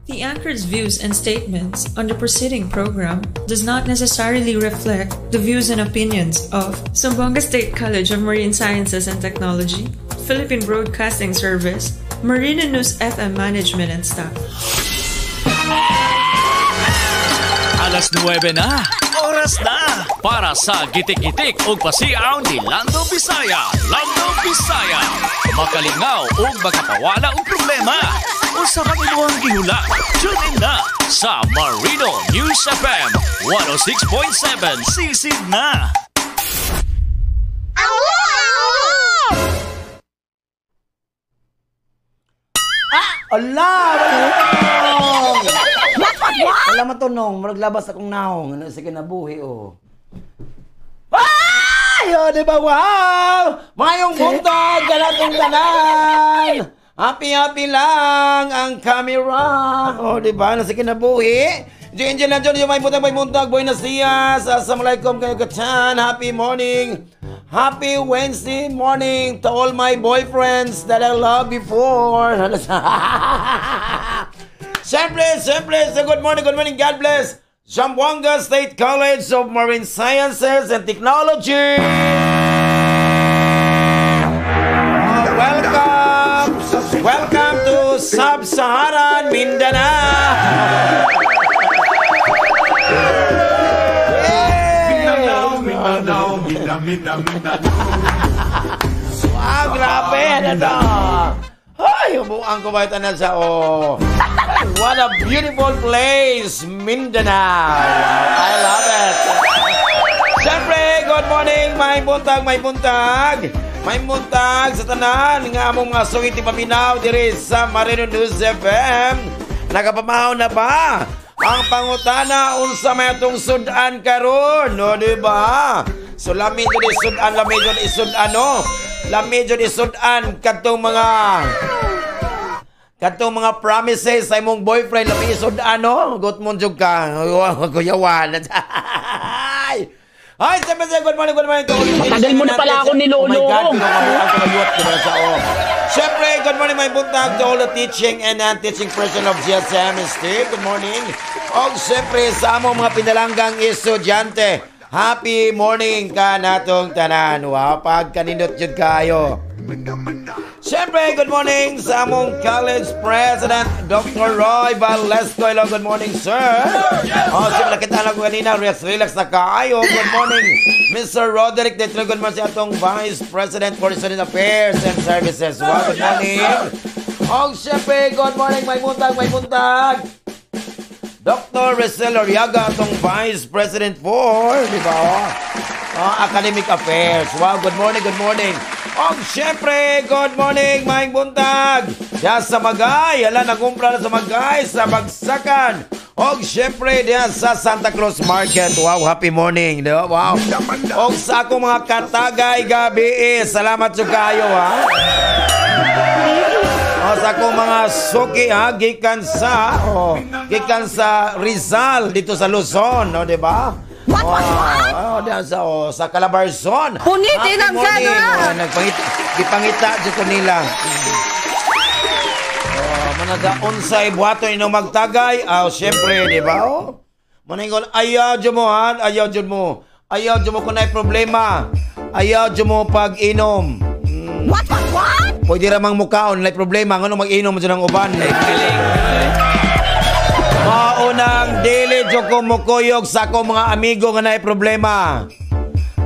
The anchor's views and statements on the preceding program does not necessarily reflect the views and opinions of Zamboanga State College of Marine Sciences and Technology, Philippine Broadcasting Service, Marina News FM Management and staff. Alas 9 na. Oras na para sa gitik-gitik ug pasiaw ni Lando Bisaya. Lando Bisaya. Makalingaw ug makapawala og problema. Usa man imuhang gihula. Tune in na sa Marino News FM 106.7. Sisid na. Ala! Wala! What? What? What? Wala matunong. Murag labas akong naong. Ano sa kinabuhi, oh. Ay! Oh, di ba? Wow! Mayong buntag! Galatong tanan! Happy, happy lang ang camera. Oh, di ba? Nasa kinabuhi. Diyan, diyan na, diyan, may buntag, may buntag. Buenos dias. Assalamualaikum kayo kachan. Happy morning. Happy Wednesday morning to all my boyfriends that I loved before. Siyempre, siyempre, so good morning, good morning. God bless. Zamboanga State College of Marine Sciences and Technology. Welcome! Welcome to Sub-Saharan Mindanao! Mindanao, Mindanao, Mindanao, Mindanao. Wow, grabe! Ano to? Ay, ubuang ko ba ito na sa oh. What a beautiful place, Mindanao. I love it. Siyempre, good morning, may buntag, may buntag. May buntag sa tanan nga among mga sungit paminaw diri sa Marino News FM. Nagapamahaw na ba? Ang pangutana unsa may atong sudan karon, no, di ba? So lami jud isudan, lami jud isudan, no? Lami jud isudan kadtong mga promises sa imong boyfriend, lami isudan, no? Gutmon jud ka. Kuyawan. Ay! Ay, siyempre, good morning, good morning. Matagal mo na pala ako niloloko. Oh my God, pinakamuang ko mayot, sa oh. Siyempre, good morning, my buntag to all the teaching and non-teaching person of GSM Steve. Good morning. O, siyempre, sa among mga pinalanggang estudyante, happy morning ka natong tanan. Wow, pagkanindot yun kayo. Siyempre, good morning sa among college president, Dr. Roy Valesco. Hello, good morning, sir. Oh, siyempre, nakita lang ko kanina, relax, relax na kaayo. Good morning, Mr. Roderick Detro. Good morning sa atong Vice President for Student Affairs and Services. Wow, good morning. Oh, siyempre, good morning, may buntag, may buntag. Dr. Rosel Oriaga, atong Vice President for, di ba? Oh, Academic Affairs. Wow, good morning, good morning. Oh, syempre, good morning, maing buntag. Diya sa Magay, ala, nagumpra na sa Magay, sa Bagsakan. Og syempre, diya sa Santa Cruz Market. Wow, happy morning. Di ba? Wow. Og sa akong mga katagay gabi, eh, salamat sa kayo, ha. O, sa akong mga suki, ha, gikan sa Rizal, dito sa Luzon, no, di ba? What, what, what? Oh, diyan sa, oh, sa Calabarzon. Punitin ang Happy morning. camera. Oh, nagpangita, gipangita dito nila. Oh, managa unsay buhaton ino magtagay. Ah, syempre, di ba? Oh. Maningol, ayaw dyan mo, ha? Ayaw dyan mo. Ayaw dyan mo kung naay problema. Ayaw dyan mo pag-inom. What, what, what? Pwede ramang mukaon, naay problema. Ngano mag-inom dyan ang uban? Maunang dili jud ko mukuyog sa akong mga amigo nga naay problema.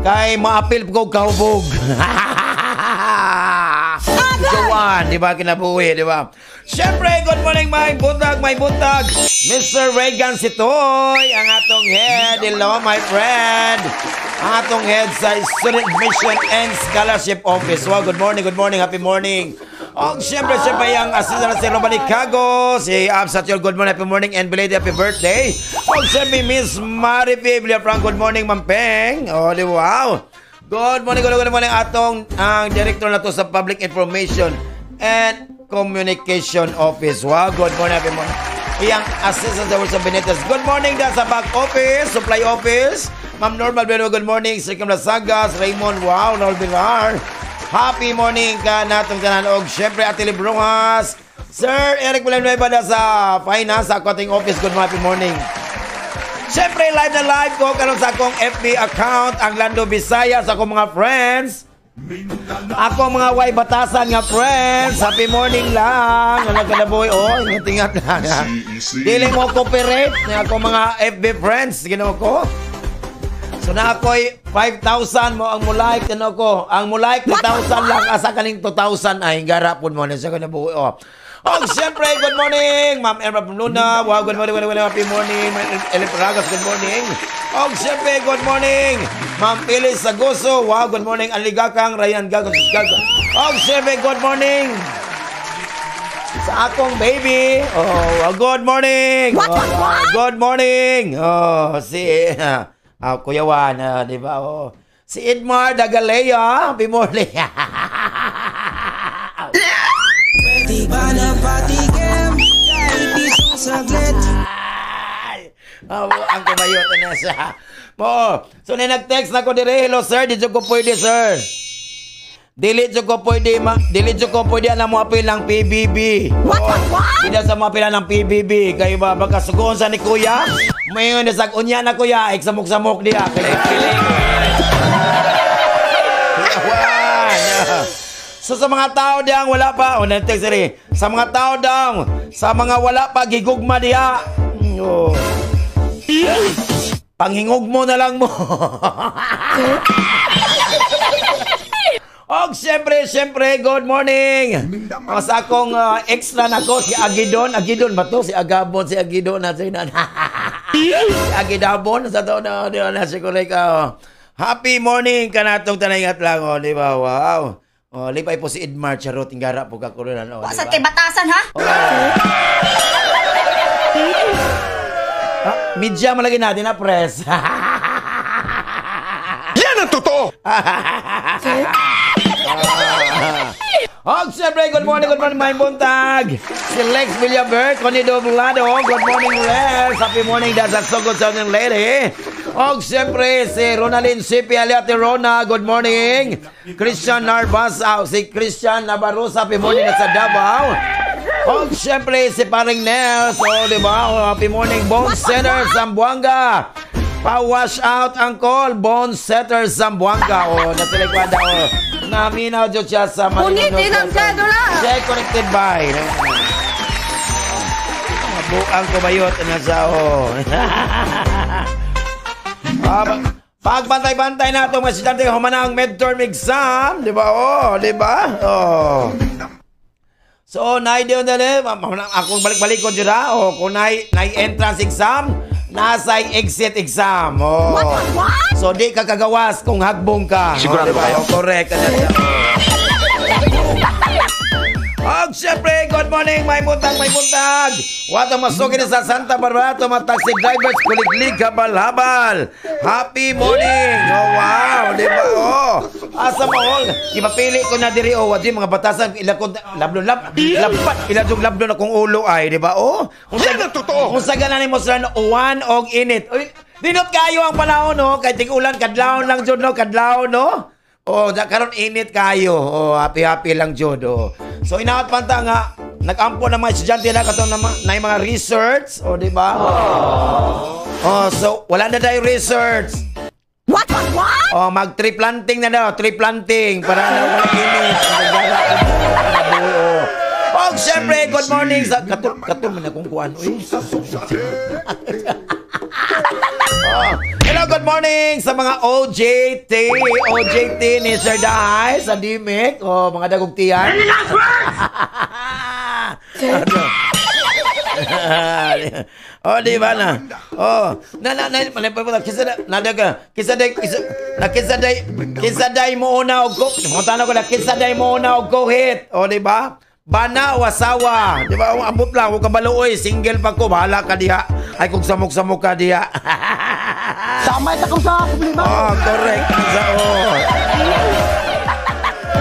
Kay maapil ko kahubog. Jowan, di ba kinabuhi, di ba? Siyempre, good morning, may buntag, may buntag. Mr. Reagan Sitoy, ang atong head. Hello, my friend. Ang atong head sa Student Admission and Scholarship Office. Wow, good morning, happy morning. Oh, siyempre, siyempre, ang assistant na si Romani Cago, si Absat Yol, good morning, happy morning, and belated happy birthday. Oh, siyempre, Miss Marife Villafranca, good morning, Ma'am Peng. Oh, di wow. Good morning, good morning, atong ang director na to sa Public Information and Communication Office. Wow, good morning, happy morning. Iyang assistant sa Wilson Benitez. Good morning da sa back office, supply office. Ma'am Norma Bueno, good morning. Sir Kim Lasagas, Raymond, wow, Noel Villar. Happy morning ka natong tanan. Og syempre, Ate Librojas, Sir Eric Villanueva na sa Finance, sa ating office. Good happy morning. Siyempre, live na live ko karon sa akong FB account, ang Lando Bisaya, sa akong mga friends. Ako mga way batasan nga friends. Happy morning lang. Ano ka na boy? Oh, ingat-ingat lang. Dili mo cooperate ni ako mga FB friends. Ginoo ko. So na ako'y 5,000 mo ang mo-like. Ano ko? Ang mo-like 2,000 lang. Asa kaning 2,000 ay garapon mo. Ano sa ka na boy? Oh. Oh, siyempre, good morning, Ma'am Emma Luna. Wow, good morning, good morning, happy morning. Ma'am Elif Ragas, good morning. Oh, siyempre, good morning, Ma'am Phyllis Sagoso. Wow, good morning. Aligakang Ryan Gagos. Oh, siyempre, good morning sa akong baby. Oh, good morning. What, what, what? Good morning. Oh, si Kuya Juan, di ba? Oh. Si Edmar Dagalea. Happy morning. Di ba napatikim kahit isang saglit? Oh, ang kumayot na siya. Oh, so na nag-text na ko dire, hello sir, di ko pwede sir. Dili ko pwede, dili ko pwede na mo apil ng PBB. What, what, what? Hindi sa mo apil ng PBB. Kayo ba baka sugoon sa ni kuya? Mayon na sa unya na kuya, iksamok-samok diya. So sa mga tao diyang wala pa, o nag-text diri. Sa mga tao dang, sa mga wala pa gigugma diha. Oh. Panghingog mo na lang mo. Og siyempre, siyempre, good morning. O, sa akong extra na ko, si Agidon. Agidon ba to? Si Agabon, si Agidon. Na, si Agidabon. Sa to, na, na, si Kureka. Happy morning kanatong tanayngat lang. O, di ba? Wow. O, lipay po si Edmar Charot. Ingara po kakurunan. O, Wasat kay batasan, ha? O, media malagi natin na press. Yan ang totoo! Oh, siyempre, good morning, my buntag. Si Lex Villaber, Connie Doblado. Good morning, Lex. Happy morning, that's a so good sounding lady. Oh, siyempre, si Ronaldin C.P. Aliate Rona. Good morning. Christian Narvas, si Christian Navarro. Happy morning sa Davao. Oh, siyempre, si Paring Nels. Oh, di ba? Oh, happy morning, Bone Center, Zamboanga. Pa-wash out ang call, Bone Setter, Zamboanga. Oh, nasilikwada, oh. Naminaw dyan siya sa Punitin ang cedula! Siya connected by. Buang kumayot na sa, oh. Pagbantay-bantay na ito, mga estudyante, humana ang midterm exam. Di ba? Oh, di ba? Oh. So, na-idea na rin. Akong balik-balik ko dyan, oh, kung na-entrance exam, nasa exit exam. Oh. What, what, what? So, di ka kagawas kung hagbong ka. Sigurado oh, diba? kayo? Oh, correct. Oh, siyempre, good morning, may buntag, may buntag. What ang masukin sa Santa Barbara, mga taxi drivers, kuliglig, habal-habal. Happy morning. Oh, wow, di ba? Oh, asa mo, oh. Ipapili ko na diri, oh, wadi, mga batasan, ilakod, lablo, lab, lapat, iladong lablo na kung ulo ay, di ba? Oh, yan ang totoo. Kung sa ganan mo sila, uwan og init. Uy, dinot kayo ang panahon, no? Kahit tig-ulan, kadlawon lang, jud, no? Kadlawon, no? Oh, karon init kayo. Oh, happy-happy lang, jud, oh. So, inaot panta nga, nag-ampo ng mga estudyante na katong na yung mga research. O, oh, di ba? Oh, so, wala na tayo research. What, what, what? Oh, mag-tree planting na daw. Tree planting. Para na wala init. Oh, siyempre, good morning. Sa, katul man akong kuwan. Uy. Oh. Hello, good morning sa mga OJT. OJT ni Sir Dahay sa Dimik. Oh, mga dagog tiyan. Oh, di ba na? Oh, na na na kisa na kisa day kisa day mo una og ko. Mutana ko na kisa day mo una og go hit. Oh, di ba? Bana o asawa. Di ba? Ambot lang, huwag ka baluoy. Single pa ko, bahala ka diha. Ay, kung samok-samok ka diha. Tama ito kung sa problema. Oh, correct. Sa, oh.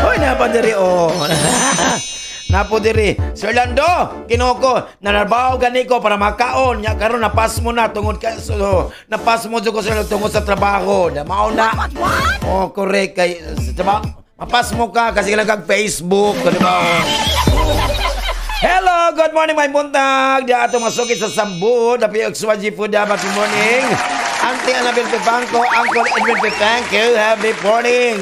Hoy, napadiri, oh. Napodiri. Sir Lando, kinuko, nanarbaho gani ko para makaon. Nya karon napas mo na tungod ka, so, napas mo jud ko sir tungod sa trabaho. Na mao na. Oh, correct kay sa trabaho. Mapas mo ka kasi lang kag Facebook, di ba? Oh. Hello, good morning, may buntag. Di ato masukit sa Sambu, dapi XYG Food, happy morning. Auntie Annabel Pepangco, Uncle Edwin Pepangco, happy morning.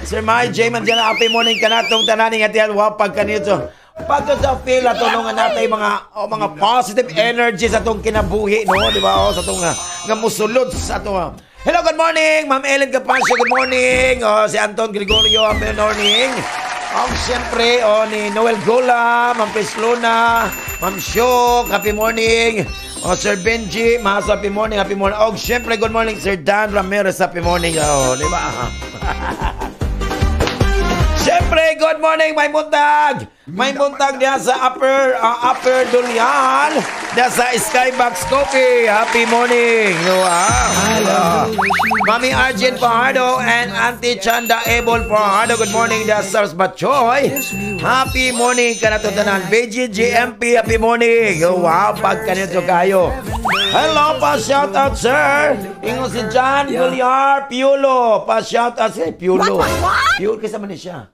Sir Mai J. Mandiana, happy morning kanatong tananing at yan, wapag kanito. Pagka sa feel, tulungan natin mga positive energy sa atong kinabuhi, no? Di ba? O, sa atong nga musulod sa atong. Hello, good morning, Ma'am Ellen Capancio, good morning. O, si Anton Gregorio, happy morning. O, siyempre, o, ni Noel Gola, Ma'am Peslona, Ma'am Shok, happy morning. O, Sir Benji, Mas, happy morning, happy morning. O, siyempre, good morning, Sir Dan Ramirez, happy morning. O, di ba? Siyempre, good morning, may buntag. May buntag diya sa Upper Dulian, diya sa Skybox Coffee. Happy morning. Wow. Mami Arjun Fajardo and Auntie Chanda Ebol Fajardo. Good morning diya sa Batchoy. Happy morning kanatutanan. BGGMP, happy morning. Wow, pagkanito kayo. Hello, pa shout out sir. Ingon si John Gulliar Piulo. Pa shout out si Piulo. Piulo kasi man siya.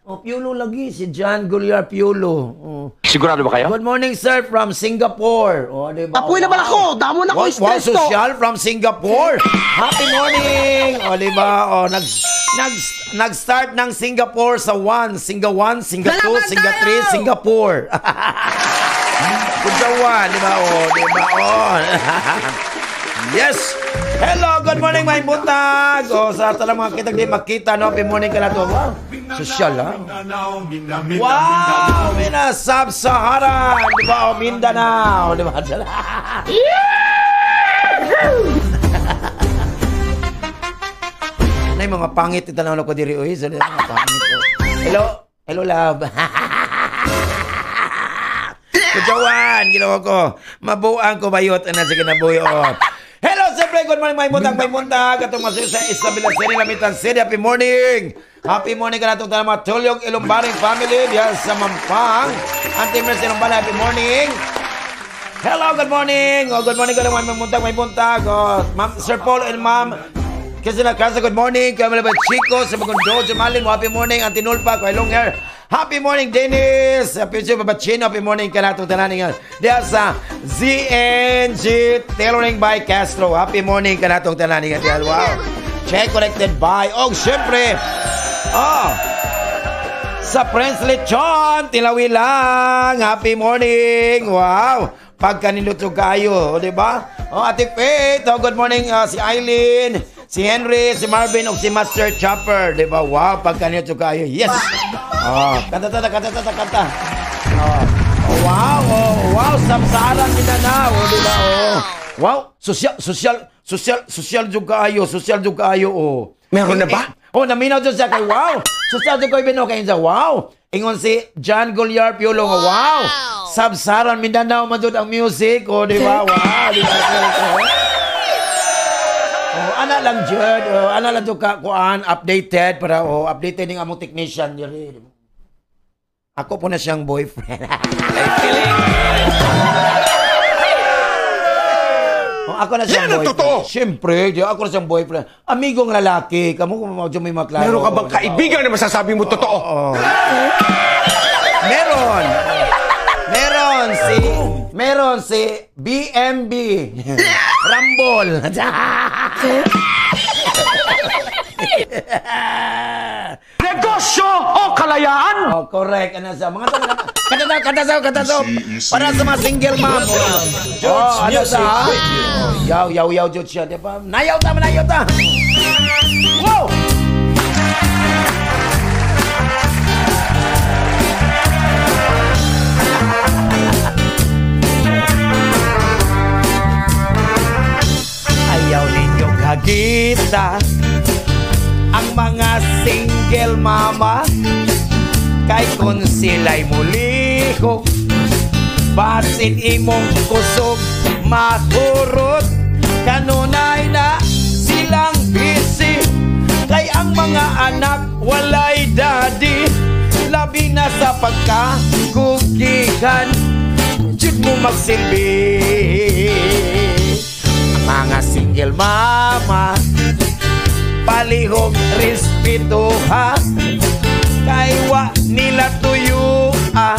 Oh, Piulo lagi si John Gulliar Piulo. Oh. Sigurado ba kayo? Good morning sir from Singapore. Oh, di ba? Apoy na ba ako? Damo na ko stress to. Wow, social from Singapore. Happy morning. Oh, di ba? Oh, nag-start ng Singapore sa 1, Singa 1, Singa 2, Singa 3, Singapore. Good one, di ba? Oh, di ba? Oh. Yes. Hello, good morning, may buntag. Oh, sa talang mga kitag di makita, no? Happy morning ka na to. Wow. Social, ha? Wow, mina Sub-Saharan, di ba? Oh, Mindanao, di ba? Nay, mga pangit itanaw na ko diri, uy. Sa mga pangit. Hello, hello, love. Kujawan, ginawa ko. Mabuang ko bayot na sa kinabuhi. Oh. Hello, siyempre, good morning, may buntag, may buntag. Atong masuyo sa Isabela City, Lamitan City. Happy morning. Happy morning ka na itong tanang mga Tulyog Ilumbaring family diyan sa Mampang. Auntie Mercy Ilumbana, happy morning. Hello, good morning. Oh, good morning ka naman, may buntag, may buntag. Oh, Ma'am, Sir Paul and Ma'am Kasi na Casa, good morning. Kuya Malabad Chico, sa Bagondo, Jamalin, happy morning. Auntie Nulpa, Kuya Longhair. Happy morning, Dennis! Happy Babachino, happy morning ka na itong tananin nga. Diyan sa ZNG Tailoring by Castro. Happy morning ka na itong tananin nga. Wow! Check connected by. Oh, siyempre! Oh! Sa Prince Lechon, tilawi lang. Happy morning! Wow! Pagkaniluto kayo, di ba? Oh, Ate Faith, oh, good morning si Eileen, si Henry, si Marvin, o si Master Chopper, di ba? Wow, pagkaniluto kayo. Yes! Oh, kanta, kanta, kanta, kanta. Oh, wow, oh, wow, samsaran Mindanao, oh, di ba? Oh. Wow, social, social, social, social jud kaayo, social jud kaayo, oh. Meron na ba? Oh, naminaw jud siya kay wow. Social jud kayo bino kay wow. Ingon si John Gulliar Piolo nga, wow. Samsaran Mindanao man jud ang music, oh, di ba? Wow, di ba? Oh, ana lang jud, oh, ana lang jud ka kuan updated para oh, updated ning among technician diri. Ako po na siyang boyfriend. Oh, ako na siyang boyfriend. Totoo. Siyempre, di, ako na siyang boyfriend. Amigong lalaki, kamo kung may maklaro. Meron ka bang kaibigan na masasabi mo totoo? Oh, oh. Meron. Meron si BMB. Rambol. Negosyo o kalayaan? Oh, correct. Ano sa mga kata kata para sa mga single mom. Oh, ano sa? Yaw yaw yaw jud siya, di ba? Nayaw ta, nayaw ta. Wow! Ayaw ninyong hagita ang mga single mama, kay kung sila'y mulihok, basin imong kusog mahurot. Kanunay na silang busy, kay ang mga anak walay daddy. Labi na sa pagkakugikan, jud mo magsilbi. Ang mga single mama, palihog respeto ha, kay wa nila tuyo ah.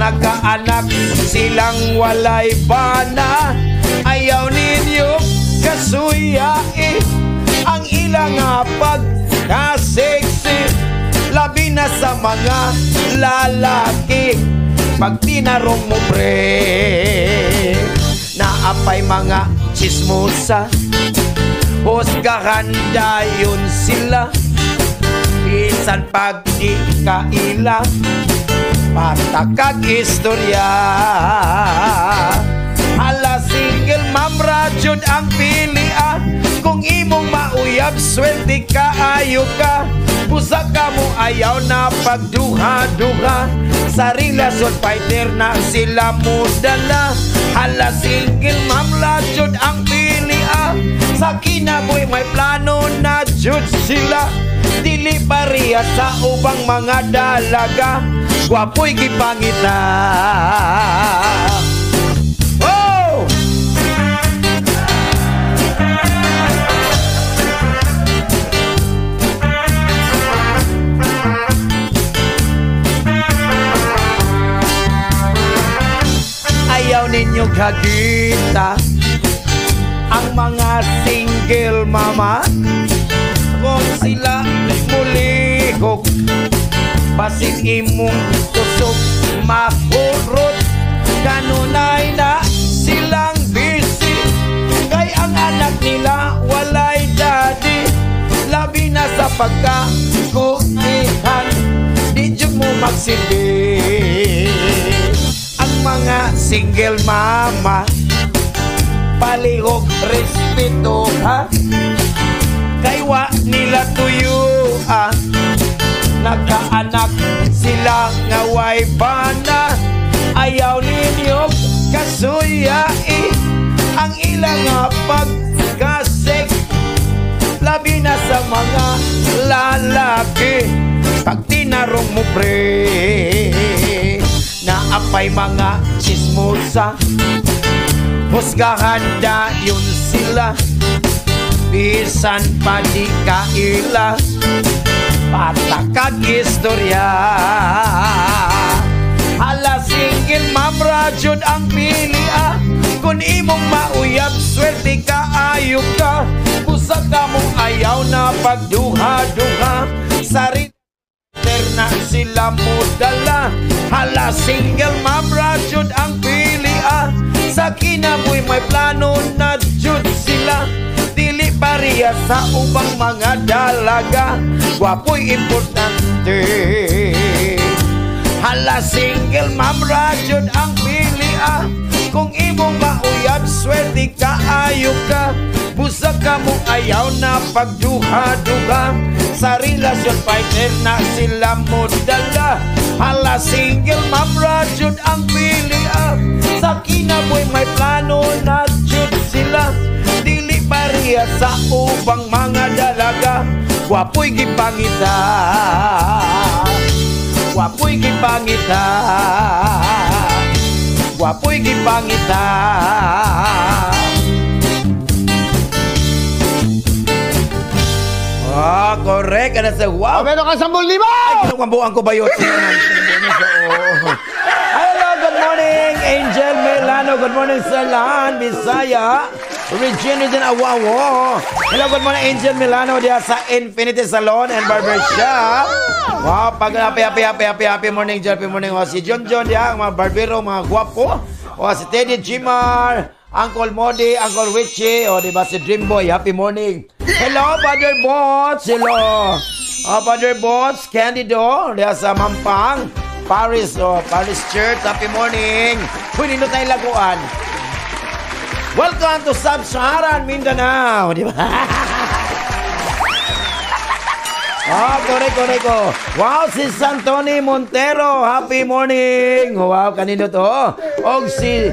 Nagkaanak silang walay bana. Ayaw ninyo kasuyai ang ilang pagka-sexy, labi na sa mga lalaki. Pag tinarong mo pre, naapay mga chismosa, husgahan dayon sila. Bisan pag di kaila, patakag istorya. Hala single ma'am ra jud ang pili ah. Kung imong mauyab, swerte ka ayo ka. Busa ka mo ayaw na pagduha-duha. Sa relasyon fighter na sila mo dala. Hala single ma'am ra jud ang pili ah. Sa kinabuhi may plano na jud sila. Dili pareha sa ubang mga dalaga, gwapo'y gipangita. Oh! Ayaw ninyo kagita ang mga single mama. Kung sila mulihok, basin imong tusok mahurot. Kanunay na silang busy, kay ang anak nila walay daddy. Labi na sa pagkakuihan, di jud mo magsilbi. Ang mga single mama, palihog respeto ha. Kay wa nila tuyo ah. Nagkaanak sila nga way bana. Ayaw ninyo kasuyai ang ilang nga pagkasek, labi na sa mga lalaki. Pag tinarong mo pre, naapay mga chismosa, husgahan dayon sila. Bisan pa di kaila, patakag istorya. Hala single ma'am ra jud ang pili ah. Kung imong mauyab, swerte ka ayo ka. Busa ka mo ayaw na pagduha-duha. Sa na sila mo dala. Hala single ma'am ra jud ang pili ah. Sa kinabuhi may plano na jud sila. Dili pareha sa ubang mga dalaga, gwapo'y importante. Hala single ma'am ra jud ang pili ah. Kung imong mauyab, swerte ka ayo ka. Busa ka mo ayaw na pagduha-duha. Sa relasyon fighter na sila mo dala. Hala single ma'am ra jud ang pili ah. Sa kinabuhi may plano na jud sila. Dili pareha sa ubang mga dalaga, gwapo'y gipangita. Gwapo'y gipangita. Gwapo'y gipangita. Ah, correct. Ano sa wow? Meron ka 10,000! Ay, kinukambuan ko ba yun? Hello, good morning, Angel Melano. Good morning sa lahan, Bisaya. Regina din Awawo. Hello, good morning, Angel Milano diya sa Infinity Salon and Barbershop. Wow, pag happy, happy, happy, happy, happy morning, John, happy morning. O, si John John diya, mga barbero, mga gwapo. O, si Teddy Jimar, Uncle Modi, Uncle Richie, o, diba si Dreamboy, happy morning. Hello, Father Bots. Hello. O, Father Bots, Candido, diya sa Mampang, Paris, o, Paris Church, happy morning. Huy, nindot na ilaguan. Welcome to Sub-Saharan Mindanao, di ba? Oh, correct, correct. Wow, si Santoni Montero, happy morning. Wow, kanino to? Og si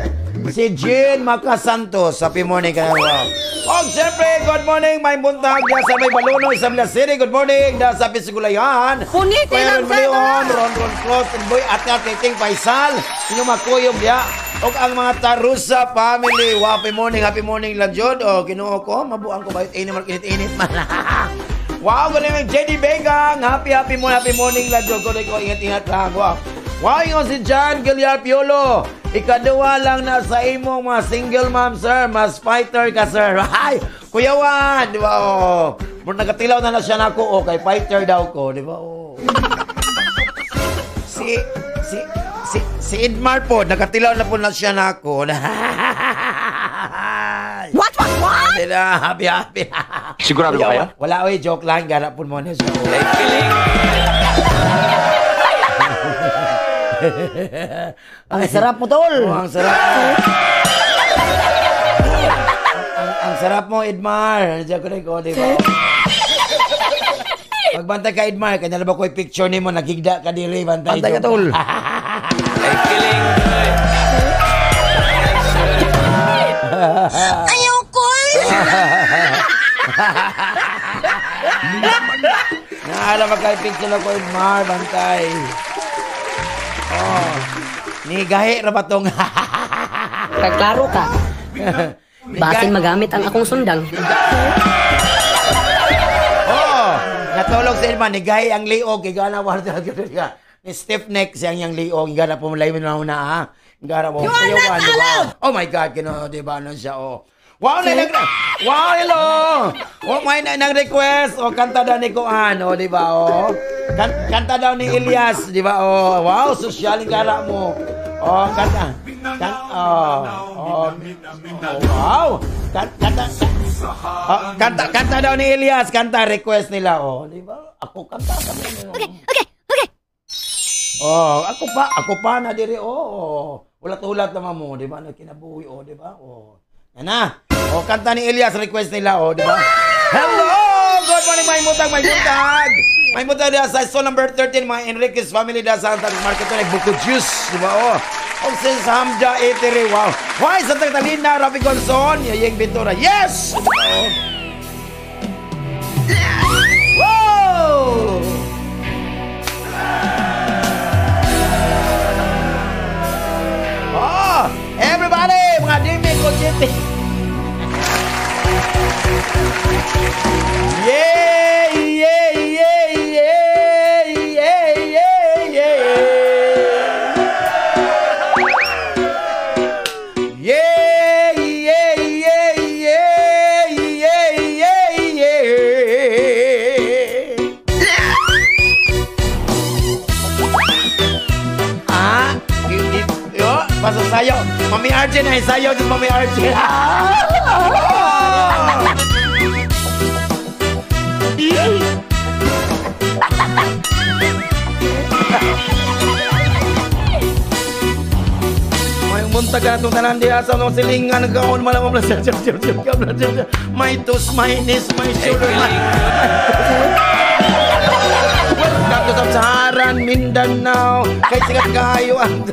Jean Macasantos, happy morning kanino. Wow. Og siyempre, good morning, may buntag diya sa may Baluno, Isabela City. Good morning, diya sa Pisigulayan. Punit, Kuya Ron Leon, Ron Ron Cruz, Boy at Titing Faisal. Inyo makuyog diya. Og ang mga Tarusa family. Wow, happy morning lang jud. O Ginoo ko, mabuang ko bayot ini man init-init man. Wow, good morning JD Begang. Happy happy morning lang jud. Ko ingat-ingat lang. Wow. Wow, ingon si John Giliar Piolo. Ikaduha lang na sa imong mga single mom, sir. Mas fighter ka, sir. Ay, Kuya Juan, di ba? Oh. Nagatilaw na na siya na ako. Okay, fighter daw ko, di ba? Oh. Si Edmar po, nakatilaw na po na siya na ako. What? Sila, happy, happy. Sigurado ba kayo? Wala, oy, joke lang. Ganap po mo na siya. Ang sarap mo, tol. Oh, ang sarap. Ang sarap mo, Edmar. Diyan ko rin ko, di ba? Pagbantay ka, Edmar, kanya na ba ko yung picture ni mo, nagigda ka diri, bantay. Bantay ka, tol. Ayoko! Naalam magka-picture ako, Edmar, bantay. Oh, ni gahi ra ba tong? Kaklaro ka. Basin magamit ang akong sundang. Oh, natulog si Edmar, ni gahi ang liog, igana wa ni stiff neck siyang yang liog, igana pumulay mo na ha. Igana mo. You are not allowed. Oh my God, kino, di ba ano siya, oh. Wow, na nag wow, hello. Oh, may nag-request. Oh, kanta daw ni Kuan, oh, di ba, oh. Kanta daw ni Elias, di ba? Oh, wow, sosyaling gara mo. Oh, kanta. Oh, wow. Kanta. Oh, kanta daw ni Elias, kanta request nila, oh, di ba? Ako kanta kami. Okay. Oh, ako pa na diri, oh. Ulat-ulat naman mo, di ba? Nagkinabuhi, oh, di ba? Oh. Yan na. Oh, kanta ni Elias, request nila, oh, di ba? Hello! Good morning, may mutag, may mutag! May mutag diya sa stall number 13, mga Enriquez family diya sa Santa Market, nagbuko juice, di ba? Oh, oh, since Hamja Eatery, wow. Why, Santa Catalina, Rafi Gonzon, Yayeng Ventura, yes! Oh. Wow! Oh, everybody, mga dimi ko chiti. Yeah, yeah, yeah, yeah, yeah, yeah, yeah. Yeah, yeah, yeah, yeah, yeah, yeah, yeah. Ah, yo, pasasayaw. Mami Arjen ay sayaw din Mami Arjen. May muntag na itong tanan diya sa mga silingan nagkaon malamang na may tos, may nis, may shoulder, may welcome to Sub-Saharan, Mindanao. Kay sikat kayo ang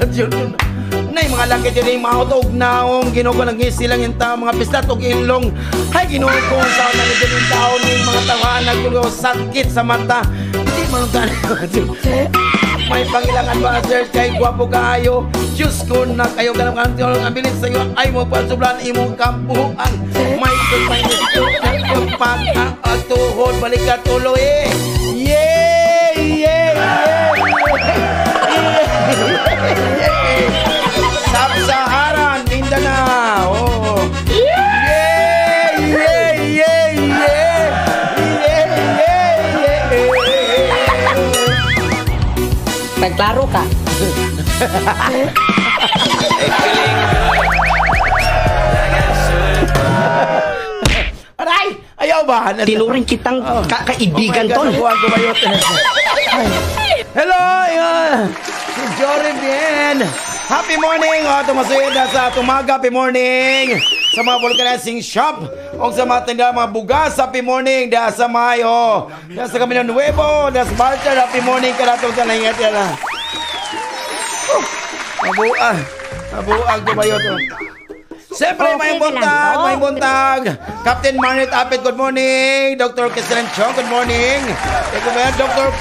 nay mga laki diri mautog naong Ginoo ko nangisi lang yung tao mga pislat og ilong. Hay Ginoo ko sa na diri tao ni mga tawahan nagtulo sakit sa mata. Di man gani. May pangilangan ba sir kay gwapo kayo. Diyos ko na kayo ganang ang abilis sa iyo ay mo pasublan imong kampuan. May pag tuhod balik ka tuloy. Yeah, yeah, yeah. Sub-Saharan, Mindanao. Oh. Yeah, yeah, yeah, yeah. Yeah, yeah, yeah. Nagklaro ka. Aray! Ayaw ba? Tinuring kitang kaibigan, tol. Oh my God, hello! Si Jory Bien. Happy morning! Oh, tumasuyod na sa tumaga. Happy morning! Sa mga vulcanizing shop o sa mga tinda, mga bugas. Happy morning! Da sa Mayo. Da sa Camino Nuevo. Da sa Barter. Happy morning! Karatong sa nahingat yan. Oh, mabuang. Mabuang tumayo to. Siyempre, okay, may buntag, may buntag. Captain Marnet Apit, good morning. Dr. Christian Chong, good morning. Dr.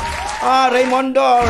Raimondo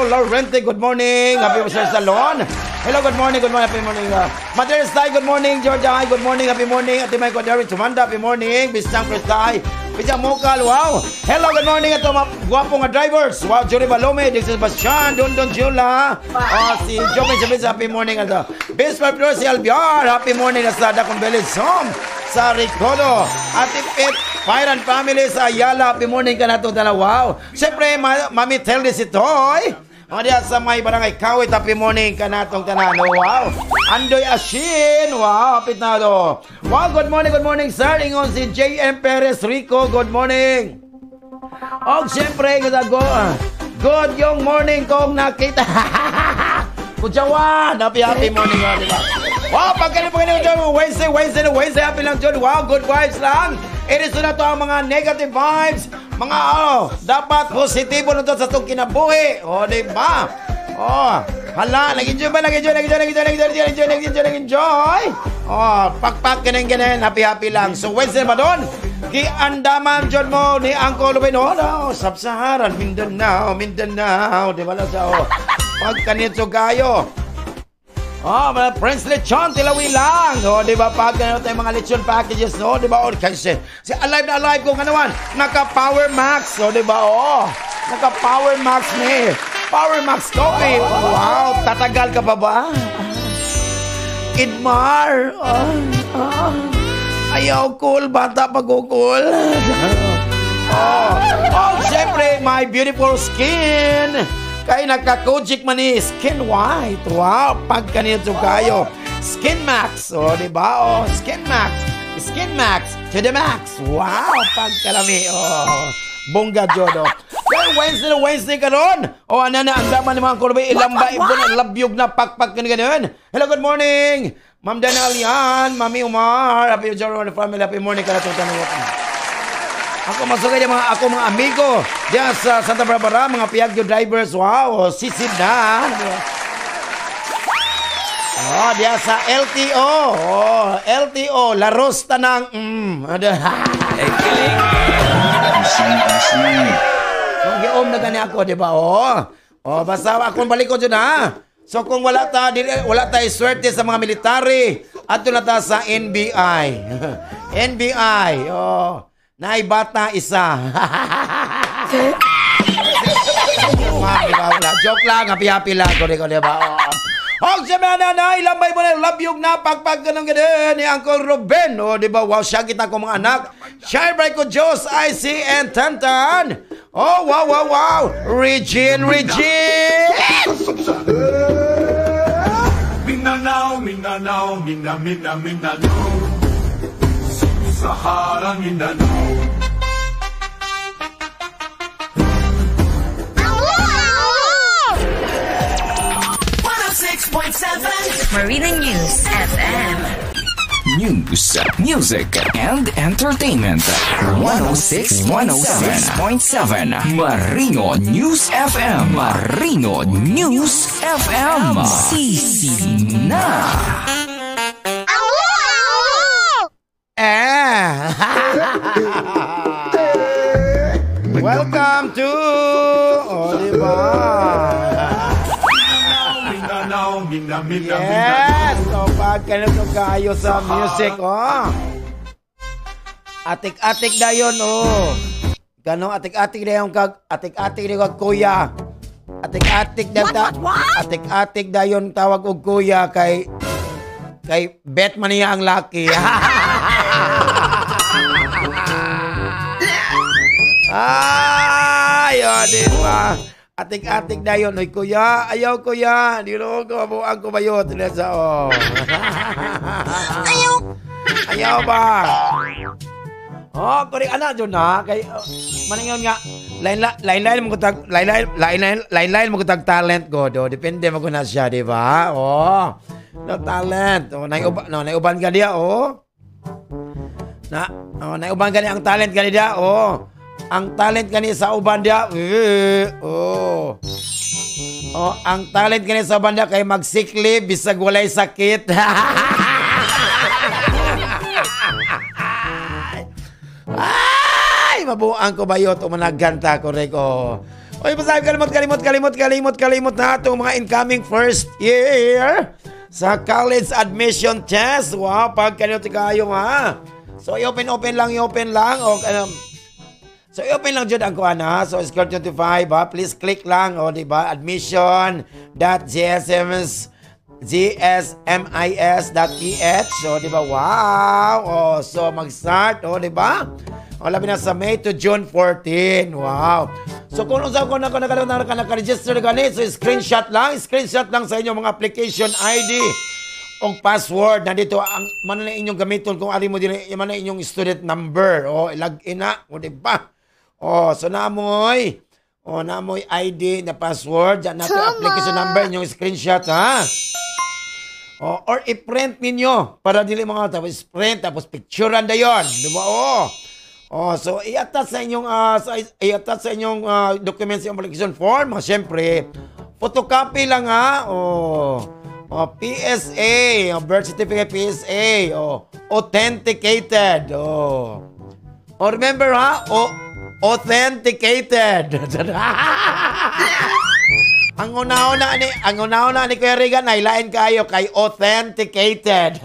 Laurente, good morning. Happy Mr. Salon. Hello, good morning, happy morning. Mother's Day, good morning, Georgia. Hi, good morning, happy morning. Ate Mike Derek Tumanda, happy morning. Bisang Chris Day, Bisang Mokal, wow. Hello, good morning. Ito mga gwapo nga drivers. Wow, Jury Balome, this is Bastian, Dundon Jula. Oh, si Joven Sabis, happy morning. Ito. Bismarck Flores, si Albiar, happy morning. Nasa Dakong Village Home sa Ricodo. Ate Pet, Fire and Family sa Ayala, happy morning ka na ito. Wow. Siyempre, Mami Teldi si Toy. Mga diya sa may barangay Kawit, happy morning ka na itong tanan. Wow. Andoy Ashin, wow, happy na ito. Wow, good morning, sir. Ingon si J.M. Perez Rico, good morning. Og siyempre, good yung morning kong nakita. Kujawan, happy, happy morning. Diba? Wow, pagkanin, Wednesday, Wednesday, happy lang, John. Wow, good vibes lang. It is na to ang mga negative vibes. Mga dapat positibo na to sa itong kinabuhi. O, di ba? O, hala, nag-enjoy ba? Nag-enjoy. O, pakpak, ganyan, happy lang. So, Wednesday ba doon? Giandaman dyan mo ni Uncle Lubin. O, no, Sub-Saharan, Mindanao. Di ba lang sa, o, pagkanitso kayo. Oh, mga Prince Lechon, tilawi lang. Oh, di ba? Pag ano tayo mga lechon packages, no? Di ba? Oh, kasi si alive na alive kung anuan, naka Power Max, oh, di ba? Oh, naka Power Max ni. Power Max coffee. Wow, tatagal ka pa ba? Idmar. Ayaw cool, bata pag cool. Oh, syempre, my beautiful skin. Kay nagka-kojic man ni Skin White. Wow, pagkanito kayo. Skin Max. Oh, di ba? Oh, Skin Max. Skin Max to the max. Wow, pagkalami. Oh, bongga jodo. Well, Wednesday karon. Oh, ana na ang daman ni mga kurbe ilamba ibon labyog na pakpak ganun. Hello, good morning. Ma'am Dana Alian, Mami Umar, happy Jordan family, happy morning ka na. Ako masugay yung mga ako mga amigo diyan sa Santa Barbara, mga Piaggio drivers. Wow, sisid na. Oh, diyan sa LTO. Oh, LTO, Laros Tanang. Nung giom na gani ako, di ba? Oh. Oh, basta akong balik ko dyan, ha. So kung wala ta tayo swerte sa mga military, adto na ta sa NBI. NBI. Oh. Naibata isa. Joke lang, happy-happy lang. Kore, diba? Oh, siya na, ilambay mo na, labyog na, pagpag ganun ganun ni Uncle Ruben. Oh, diba? Wow, siya kita ko mga anak. Shine bright ko, Diyos, IC, and Tantan. Oh, wow, wow, wow. Regine, Regine! Mindanao, Mindanao, Mindanao, Mindanao. Sahara, Mindanao. Marina News FM. News, music, and entertainment. 106.7 Marino News FM. Marino News FM. Sisi na. Welcome to, oh, diba? Yes! So, pagkanito kayo sa music, oh. Atik-atik na yun, oh. Ganon, atik-atik na yung kag, atik-atik na yung kuya. Atik-atik na ta, atik-atik na yun tawag og kuya kay, kay bet man niya ang laki. Ay, oh, diba? Atik-atik na yun. Uy, kuya, ayaw kuya. Di ko mabuang kumayot. Sa, oh. Ayaw. Ayaw ba? Oh, kurik anak dyan na. Kay, maningon nga, lain-lain mo kutag, lain-lain mo kutag talent ko. Do. Depende mo ko na siya, di ba? Oh, no talent. Oh, naiuban ka diya, oh. Na, oh, naiuban ka niya ang talent ka niya, oh. Ang talent kani sa uban dia, oh. Oh, ang talent kani sa uban dia kay magsikli bisag walay sakit. Ay, mabuang ko bayot o managanta ko reko. Oy, basta kalimot, kalimot, kalimot, kalimot, kalimot na itong mga incoming first year sa college admission test. Wow, pag kanino kayo ha. So, i-open, open lang, i-open lang. O, so, i-open lang dyan ang kuan ha. So, score 25 ha. Please click lang. O, di ba? Admission.gsms gsmis.ph. So, di ba? Wow! O, so, mag-start. O, di ba? O, labi na sa May to June 14. Wow! So, kung unsa ko na ka naka-register gani, so screenshot lang. Screenshot lang sa inyong mga application ID o password. Nandito ang man na inyong gamiton kung ari mo din man na inyong student number. O, log in na. O, di ba? O, so naamoy. O, naamoy ID na password. Diyan natin application number, inyong screenshot, ha? O, or i-print ninyo para dili mga tapos print tapos picturean dayon, di ba? O. O, so i-attach sa inyong i-attach sa inyong documents yung application form. O, syempre, photocopy lang ha. O, o PSA, o, birth certificate PSA, o authenticated. O. O remember ha, o authenticated. Ang una-una ni Kuya Regan ay lain kayo kay authenticated.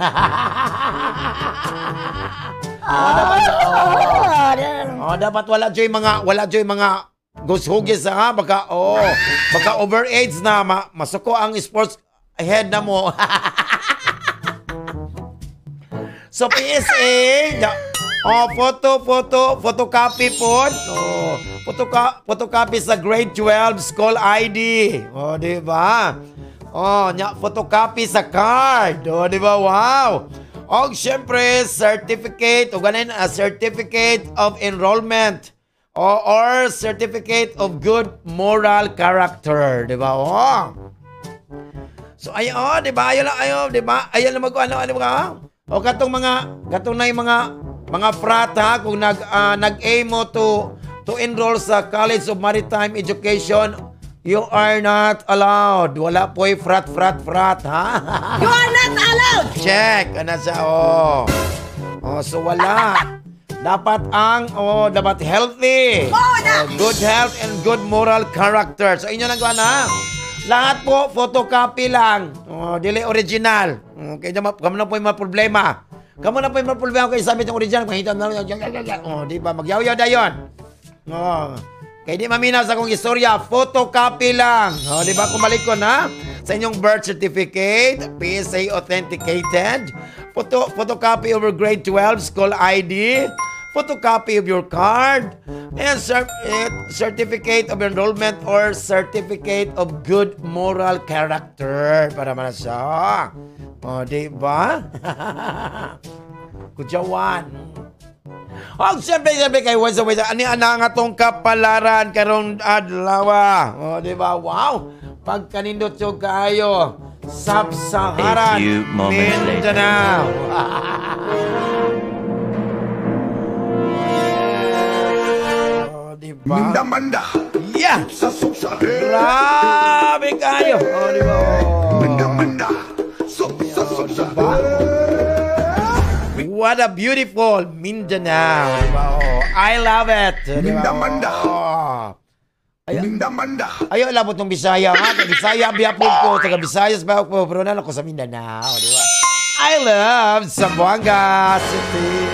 Oh, dapat, oh, dapat wala joy mga gushugis ha, baka oh, baka overage na masuko ang sports head na mo. So PSA, oh, photocopy po. Oh, photocopy sa grade 12 school ID. Oh, di ba? Oh, nya photocopy sa card. Oh, di ba? Wow. Og syempre certificate o ganin a certificate of enrollment or certificate of good moral character, di ba? Oh. So ay oh, di ba? Ayo lang ayo, di ba? Ayo lang mag ano ano ba? O katong na yung mga frat ha, kung nag-aim mo to enroll sa College of Maritime Education, you are not allowed. Wala po'y frat, ha? You are not allowed! Check! Ano siya? Oh. Oh, so wala. Dapat dapat healthy. Oh, good health and good moral character. So inyo lang gawa na. Lahat po, photocopy lang. Oh, dili original. Okay, kamo na po yung mga problema. Kamo na po yung mga problema kay sabi itong original. Mahita na lang. Oh, di ba? Magyaw-yaw na yun. Oh. Kaya di maminaw sa akong istorya, photocopy lang. Oh, di ba? Kumalik ko na sa inyong birth certificate, PSA authenticated, photocopy of your grade 12 school ID, photocopy of your card, and certificate of enrollment or certificate of good moral character. Para man siya. O, di ba? Kudyawan. O, siyempre kay Wesa, ani ana nga tong kapalaran karong adlaw. O, di ba? Wow! Pagkanindot yung kaayo, Sub-Saharan Mindanao. O, di ba? Mindamanda. Yeah! Grabe kayo! O, di ba? Mindamanda. What a beautiful Mindanao. Diba? Oh, I love it. Diba? Mindamanda. Oh. Mindamanda. Ayaw, labot ng Bisaya. Ha? Bisaya, biyapon ko. Taga Bisayas ba ako? Pero nalo ko sa Mindanao. Diba? I love Zamboanga City.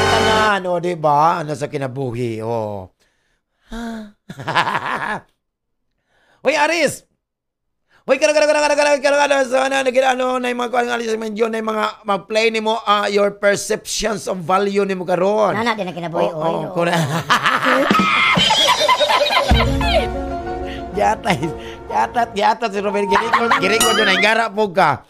Tanan, o, diba? Ano sa kinabuhi? Oh. Hoy, Aris! Hoy, karo so ano ano na yung mga kuan alis medyo na yung mga mag-play nimo your perceptions of value nimo karon. Nana din na kinabuhi oh. Oh, Yata si Robert giriko doon ay gara po ka.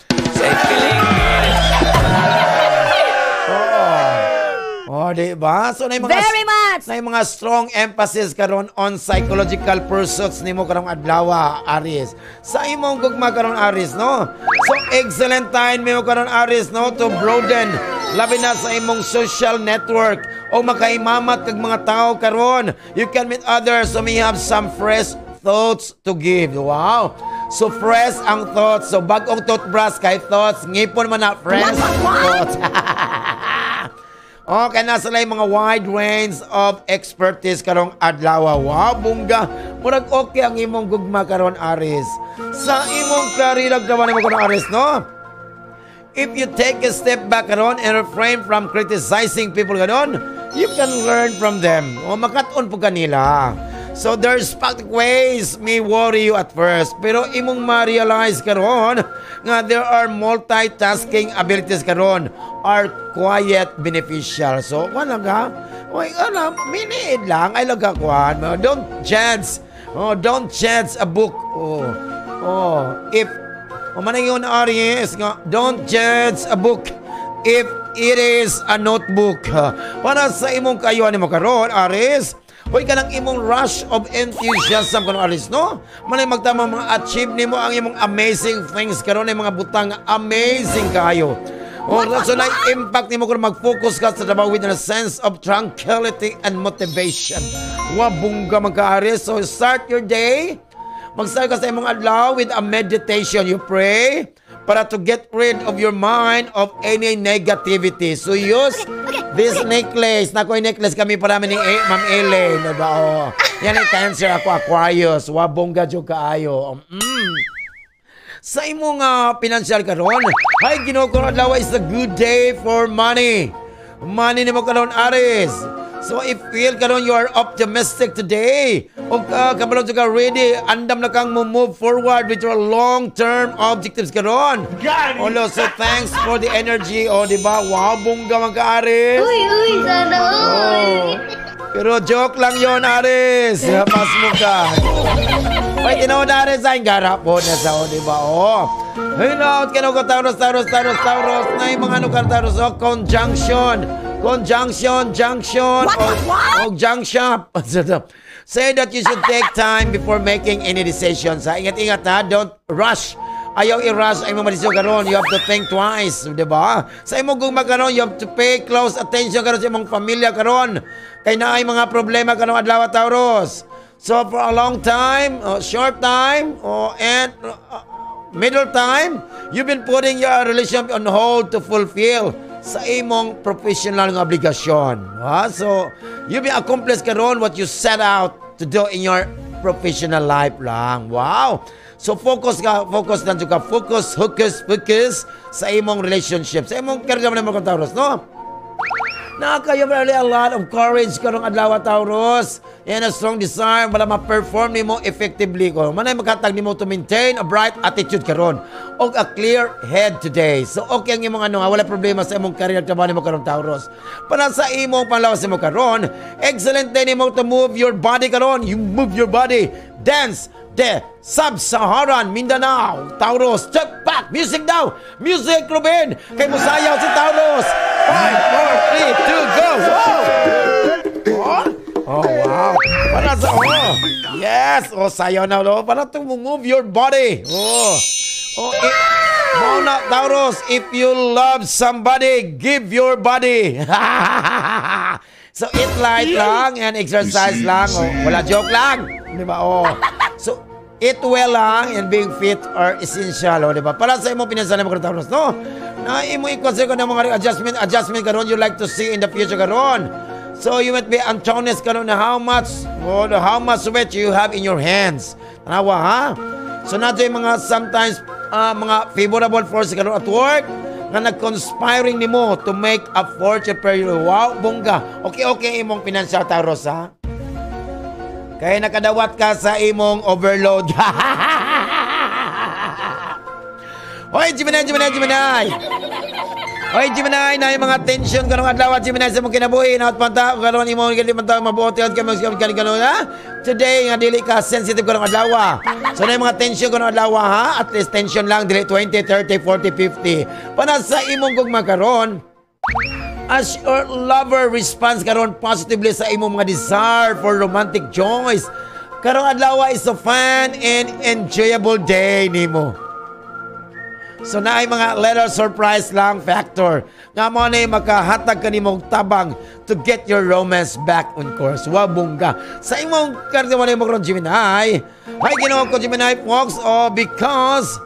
Oh, di ba? So na yung mga very much na yung mga strong emphasis karon on psychological pursuits nimo karong adlaw, Aries. Sa imong gugma karon, Aries, no? So excellent time nimo karon, Aries, no, to broaden labi na sa imong social network o makaimamat kag mga tao karon. You can meet others who may have some fresh thoughts to give. Wow. So fresh ang thoughts. So bag-ong toothbrush kay thoughts, ngipon man na fresh thoughts. Okay, nasa lang mga wide range of expertise karong adlaw. Wow, bongga. Murag okay ang imong gugma karon, Aries. Sa imong karera gawa nimo karon, Aries, no? If you take a step back karon and refrain from criticizing people karon, you can learn from them. O makat-on po kanila. So there's practical ways may worry you at first. Pero imong ma-realize karon nga there are multitasking abilities karon are quite beneficial. So wala ka. Oy, ano, miniid lang ay laga kuan. Don't judge. Oh, don't judge a book. Oh, if o man yun, Aries, nga don't judge a book if it is a notebook. Para sa imong kayuan nimo karon, Aries, hoy, kanang imong rush of enthusiasm karon, Aries, no? Manay magtama mga achieve nimo ang imong amazing things karon, ay mga butang nga amazing kayo. Oh, so na impact nimo kung mag-focus ka sa trabaho with a sense of tranquility and motivation. Wa bongga man ka, Aries. So start your day. Mag-start ka sa imong adlaw with a meditation. You pray para to get rid of your mind of any negativity. So use this necklace. Nakoy necklace kami para ni Ma'am Elaine. Diba? Oh. Yan ay Cancer, ako Aquarius. Wa bongga jud kaayo. Sa imong financial karon, hay Ginoo ko, adlaw is a good day for money. Money nimo karon, Aries. So if feel karon you are optimistic today, o kabalo ka ready, andam na kang mo move forward with your long-term objectives karon. Olo, so thanks for the energy, o di ba? Wow, bongga man ka, Aries. Uy, uy, sana all. Oh. Pero joke lang yon, Aries. Pas mo ka. Ay, tinuod, Aries, ay gara po na sa, o, di ba? Oh. Hello, kano ko, Taurus, Taurus, Taurus, Taurus. Na yung mga ano ka, Taurus, oh, conjunction. Conjunction, junction, What, o, what? O junk shop. Say that you should take time before making any decisions. Ha? Ingat-ingat ha, don't rush. Ayaw i-rush ay imong madesisyon karon. You have to think twice, di ba? Sa imong gugma karon, you have to pay close attention karon sa imong pamilya karon. Kay naay mga problema karon adlaw, Taurus. So for a long time, short time, and middle time, you've been putting your relationship on hold to fulfill sa imong professional nga obligasyon. Ha? So, you be accomplished karon what you set out to do in your professional life lang. Wow! So focus ka, focus lang ka, focus, focus, focus sa imong relationship, sa imong karga mo ng Taurus, no? Nakakayo really a lot of courage karong adlaw, Taurus, and a strong desire para ma-perform nimo effectively ko. Manay makatag nimo to maintain a bright attitude karon og a clear head today. So okay ang imong ano, wala problema sa imong career trabaho nimo karon, Taurus. Para sa imong panglawas nimo karon, excellent day nimo to move your body karon. You move your body. Dance the Sub-Saharan Mindanao. Taurus, step back. Music now. Music, Ruben. Kay musayaw si Taurus. 5, 4, 3, 2, go. Wow. Oh, oh wow. Para sa, oh. Yes. Oh, sayaw na. Oh. Para to move your body. Oh. Oh, eh, mao na, Taurus, if you love somebody, give your body. So, eat light lang and exercise lang. Oh, wala, joke lang. Di ba? Oh. So, eat well lang and being fit are essential. Oh, di ba? Para sa imong pinansyal mo, Taurus, no? Na imo i-consider ko ng mga adjustment, adjustment karon you like to see in the future karon. So you might be antones karon na how much, oh, how much weight you have in your hands. Tanawa ha? So nato yung mga sometimes mga favorable force karon at work nga nag-conspiring nimo to make a fortune per year. Wow, bongga. Okay, imong financial, Taurus, ha? Kaya nakadawat ka sa imong overload. Hoy, Gemini, Gemini, Gemini! Hoy, Gemini, na yung mga tension karong adlaw, Gemini, sa imong kinabuhi. Naot panta, karon imong gali man mabuot ka mo karon ha. Today nga dili ka sensitive karong adlaw. So na yung mga tension karong adlaw ha, at least tension lang dili 20, 30, 40, 50. Para sa imong gugma karon, as your lover responds karon positively sa imong mga desire for romantic joys. Karong adlaw is a fun and enjoyable day nimo. So na ay mga little surprise lang factor nga mo na makahatag kanimo og tabang to get your romance back on course. Wa bongga. Sa imong kardiwan mo karon, Gemini. Hay Ginoo ko, Gemini folks, oh, because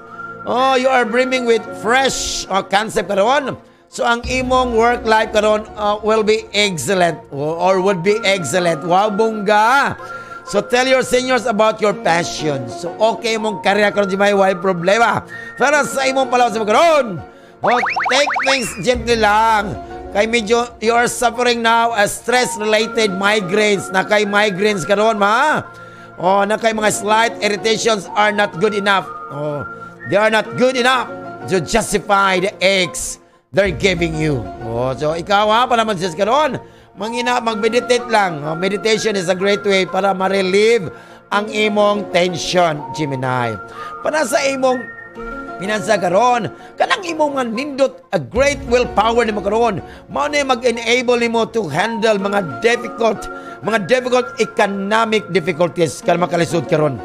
oh, you are brimming with fresh concept karon. So ang imong work life karon will be excellent or would be excellent. Wow, bongga. So tell your seniors about your passion. So okay imong career karon, Gemini, way problema. Pero sa imong palawas mo karon, oh, take things gently lang. Kay medyo you are suffering now as stress-related migraines. Na kay migraines karon, ma. Oh, na kay mga slight irritations are not good enough. Oh, they are not good enough to justify the aches they're giving you. Oh, so ikaw ha, pa naman sis karon, mangina mag-meditate lang. Oh, meditation is a great way para ma-relieve ang imong tension, Gemini. Para sa imong pinansa karon, kanang imong mga nindot, a great willpower nimo karon, mao na mag-enable nimo to handle mga difficult economic difficulties kan makalisod karon.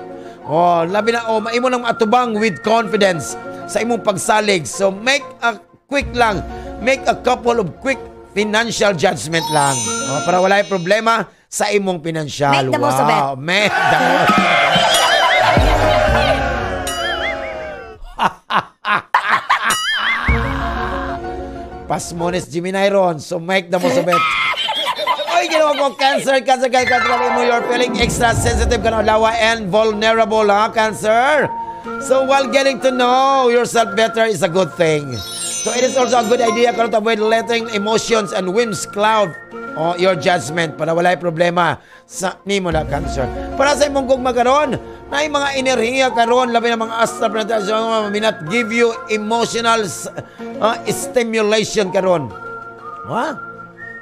Oh, labi na oh, maimo nang atubang with confidence sa imong pagsalig. So make a quick lang, make a couple of quick financial judgment lang. Oh, para wala problema sa imong financial. Make the most of it. Wow, make the most. Pasmones Gemini ron, so make the most of it. Oy, ginawa ko, Cancer, Cancer, Cancer, Cancer, mo, you're feeling extra sensitive ka na, lawa and vulnerable, ha, Cancer? So while getting to know yourself better is a good thing. So it is also a good idea karon to avoid letting emotions and whims cloud your judgment para walay problema sa nimo na, Cancer. Para sa imong gugma karon, na mga enerhiya karon, labi na mga astral planetary may not give you emotional stimulation karon. Ha?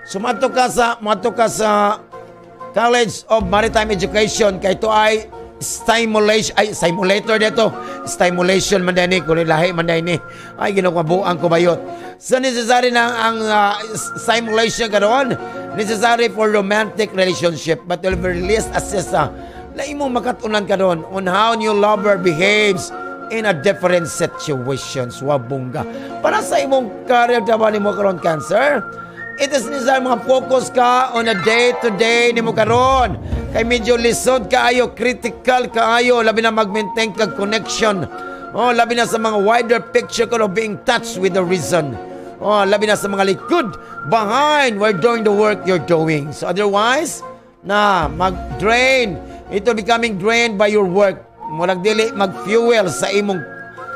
So madto ka sa College of Maritime Education kay ito ay stimulation, ay simulator dito, stimulation man din kun lahi man din. Ay, ginukabuang ko bayot. So necessary na ang simulation karon, necessary for romantic relationship, but will be released assist na imong makatunan karon on how new lover behaves in a different situations. Wabongga. Para sa imong career trabaho nimo karon, Cancer, it is necessary mga focus ka on a day-to-day nimo karon. Kay medyo lisod kaayo, critical kaayo, labi na mag-maintain kag connection. Oh, labi na sa mga wider picture ko of being touched with the reason. Oh, labi na sa mga likod, behind while doing the work you're doing. So otherwise, na mag-drain. Ito becoming drained by your work. Murag dili mag-fuel sa imong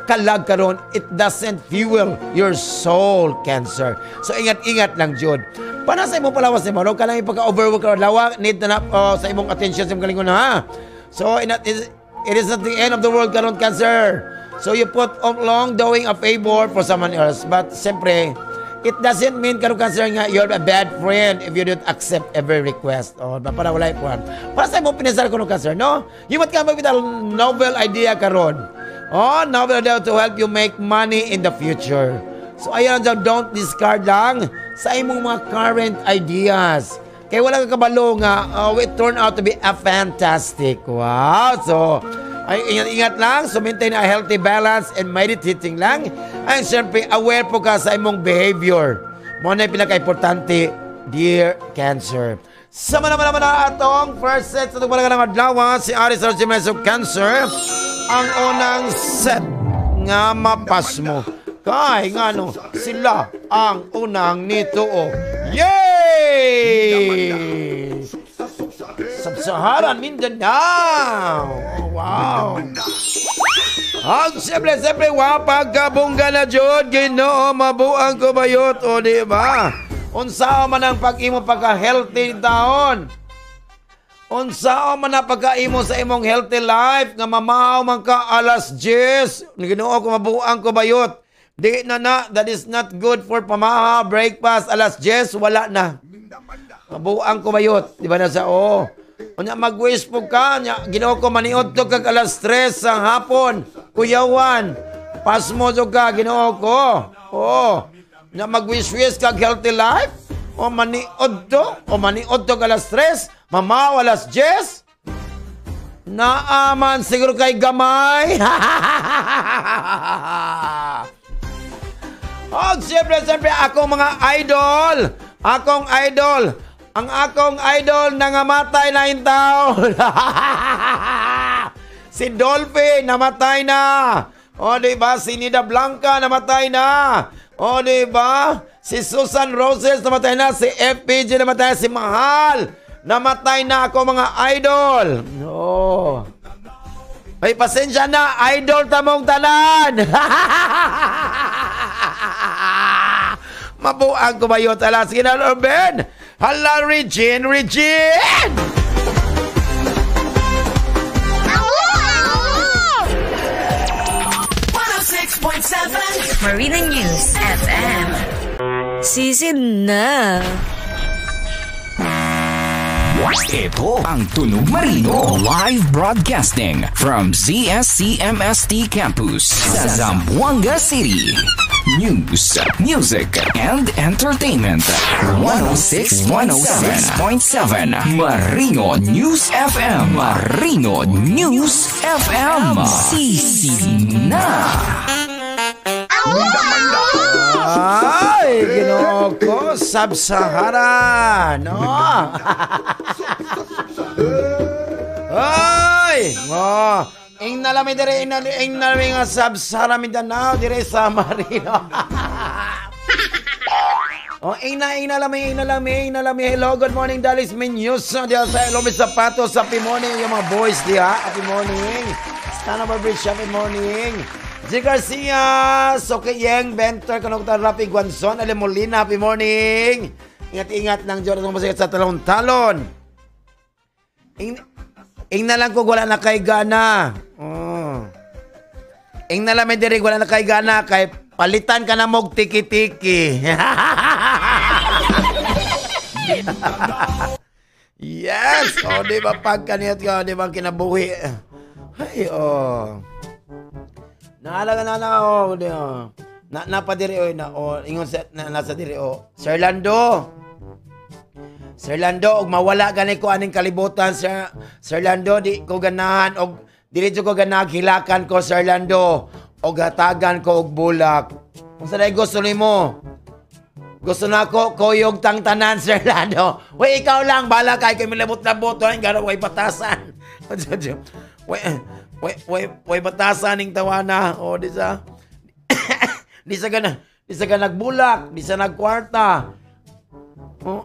kalag karon, it doesn't fuel your soul, Cancer. So ingat-ingat lang jud. Para sa imong palawas nimo, no, kanang ipagka-overwork karon, lawa need na sa imong attention sa imong kalingon ha. So it is not the end of the world karon, Cancer. So you put on long doing a favor for someone else, but siyempre it doesn't mean karon, Cancer, nga you're a bad friend if you don't accept every request. Oh, para wala po. Para sa imong pinasar ko, Cancer, no? You might come up with a novel idea karon. Oh, novel idea to help you make money in the future. So ayan, don't discard lang sa imong mga current ideas. Kaya wala ka kabalo nga, it turned out to be a fantastic. Wow. So, ay, ingat-ingat lang. So, maintain a healthy balance and meditating lang. And siyempre, aware po ka sa imong behavior. Mo na yung pinaka-importante, dear Cancer. Sama naman naman na atong first set sa tugmalaga ng adlaw, si Aries or Gemini of Cancer. Ang unang set nga mapasmo. Kay nga no, sila ang unang nituo. Yay! Sub-Saharan Mindanao. Oh, wow. Ang siyempre, siyempre, wapagkabongga na jud, Ginoo, mabuang ko bayot, o di ba? Unsa man ang pag-imo pagka-healthy taon? Unsa man ang pagkaimo sa imong healthy life nga mamahaw man ka alas 10? Ginoo ko, mabuang ko bayot. Di na na, that is not good for pamaha, breakfast, alas 10, wala na. Mabuang ko bayot. Di ba na sa, oh. Unya mag-wish po ka, nya, Ginoo ko, maniod to kag alas 3 sa hapon. Kuyawan, pasmo to ka, Ginoo ko. Oh. Nya mag-wish-wish kag healthy life, o maniod to, o maniod to kag alas 3, mamaw alas 10, naaman siguro kay gamay. Oh, siyempre, siyempre, akong mga idol. Akong idol. Ang akong idol nangamatay na intaon. Si Dolphy, namatay na. O, di ba? Si Nida Blanca, namatay na. O, di ba? Si Susan Roses namatay na, si FPG namatay, si Mahal. Namatay na ako mga idol. Oh. Ay, pasensya na, idol tamong tanan. Mabuang kumayot. Ala, sige na, Ruben. Hala, Regine, Regine! Marina News FM. Season na. Ito ang Tunog Marino live broadcasting from ZSCMST Campus sa Zamboanga City. News, music, and entertainment. 106.7 Marino News FM. Marino News FM. Sisi na. Ay, Ginoo ko, Sub-Sahara, no? Ay, oh, ing nalami dire, ing nalami nga Sub-Sahara Mindanao dire sa Marino. Oh, ing nalami. Hello, good morning, Dalis Minyus. Diya sa Elomi Sapatos, happy morning yung mga boys diha. Happy morning. Stanova Bridge, happy morning. G. Garcia, Soke Yeng, Benter, Kanokta, Rafi Guanzon, Ale Molina, happy morning. Ingat-ingat lang, Jordan, masikat sa talon-talon. Ing na lang ko, wala na kay gana. Oh. Ing na lang, may dirig, wala na kay gana, kay palitan ka na mog tiki-tiki. Yes! O, di ba pagkaniyat ka, di ba kinabuhi? Ay, oh. Naalaga na oh, di oh. Na napadiri oy na oh, ingon sa na, nasa diri oh. Sir Lando. Sir Lando, og mawala gani ko aning kalibutan, Sir Sir Lando, di ko ganahan og diretso ko ganag hilakan ko Sir Lando og hatagan ko og bulak. Unsa day gusto nimo? Gusto na ko koyog tang tanan Sir Lando. Wey ikaw lang bala kay kay milabot-labot ay garo way batasan. Wey wey wey batasan ning tawana. O di sa di sa gana, di sa nagbulak, di sa nagkwarta. O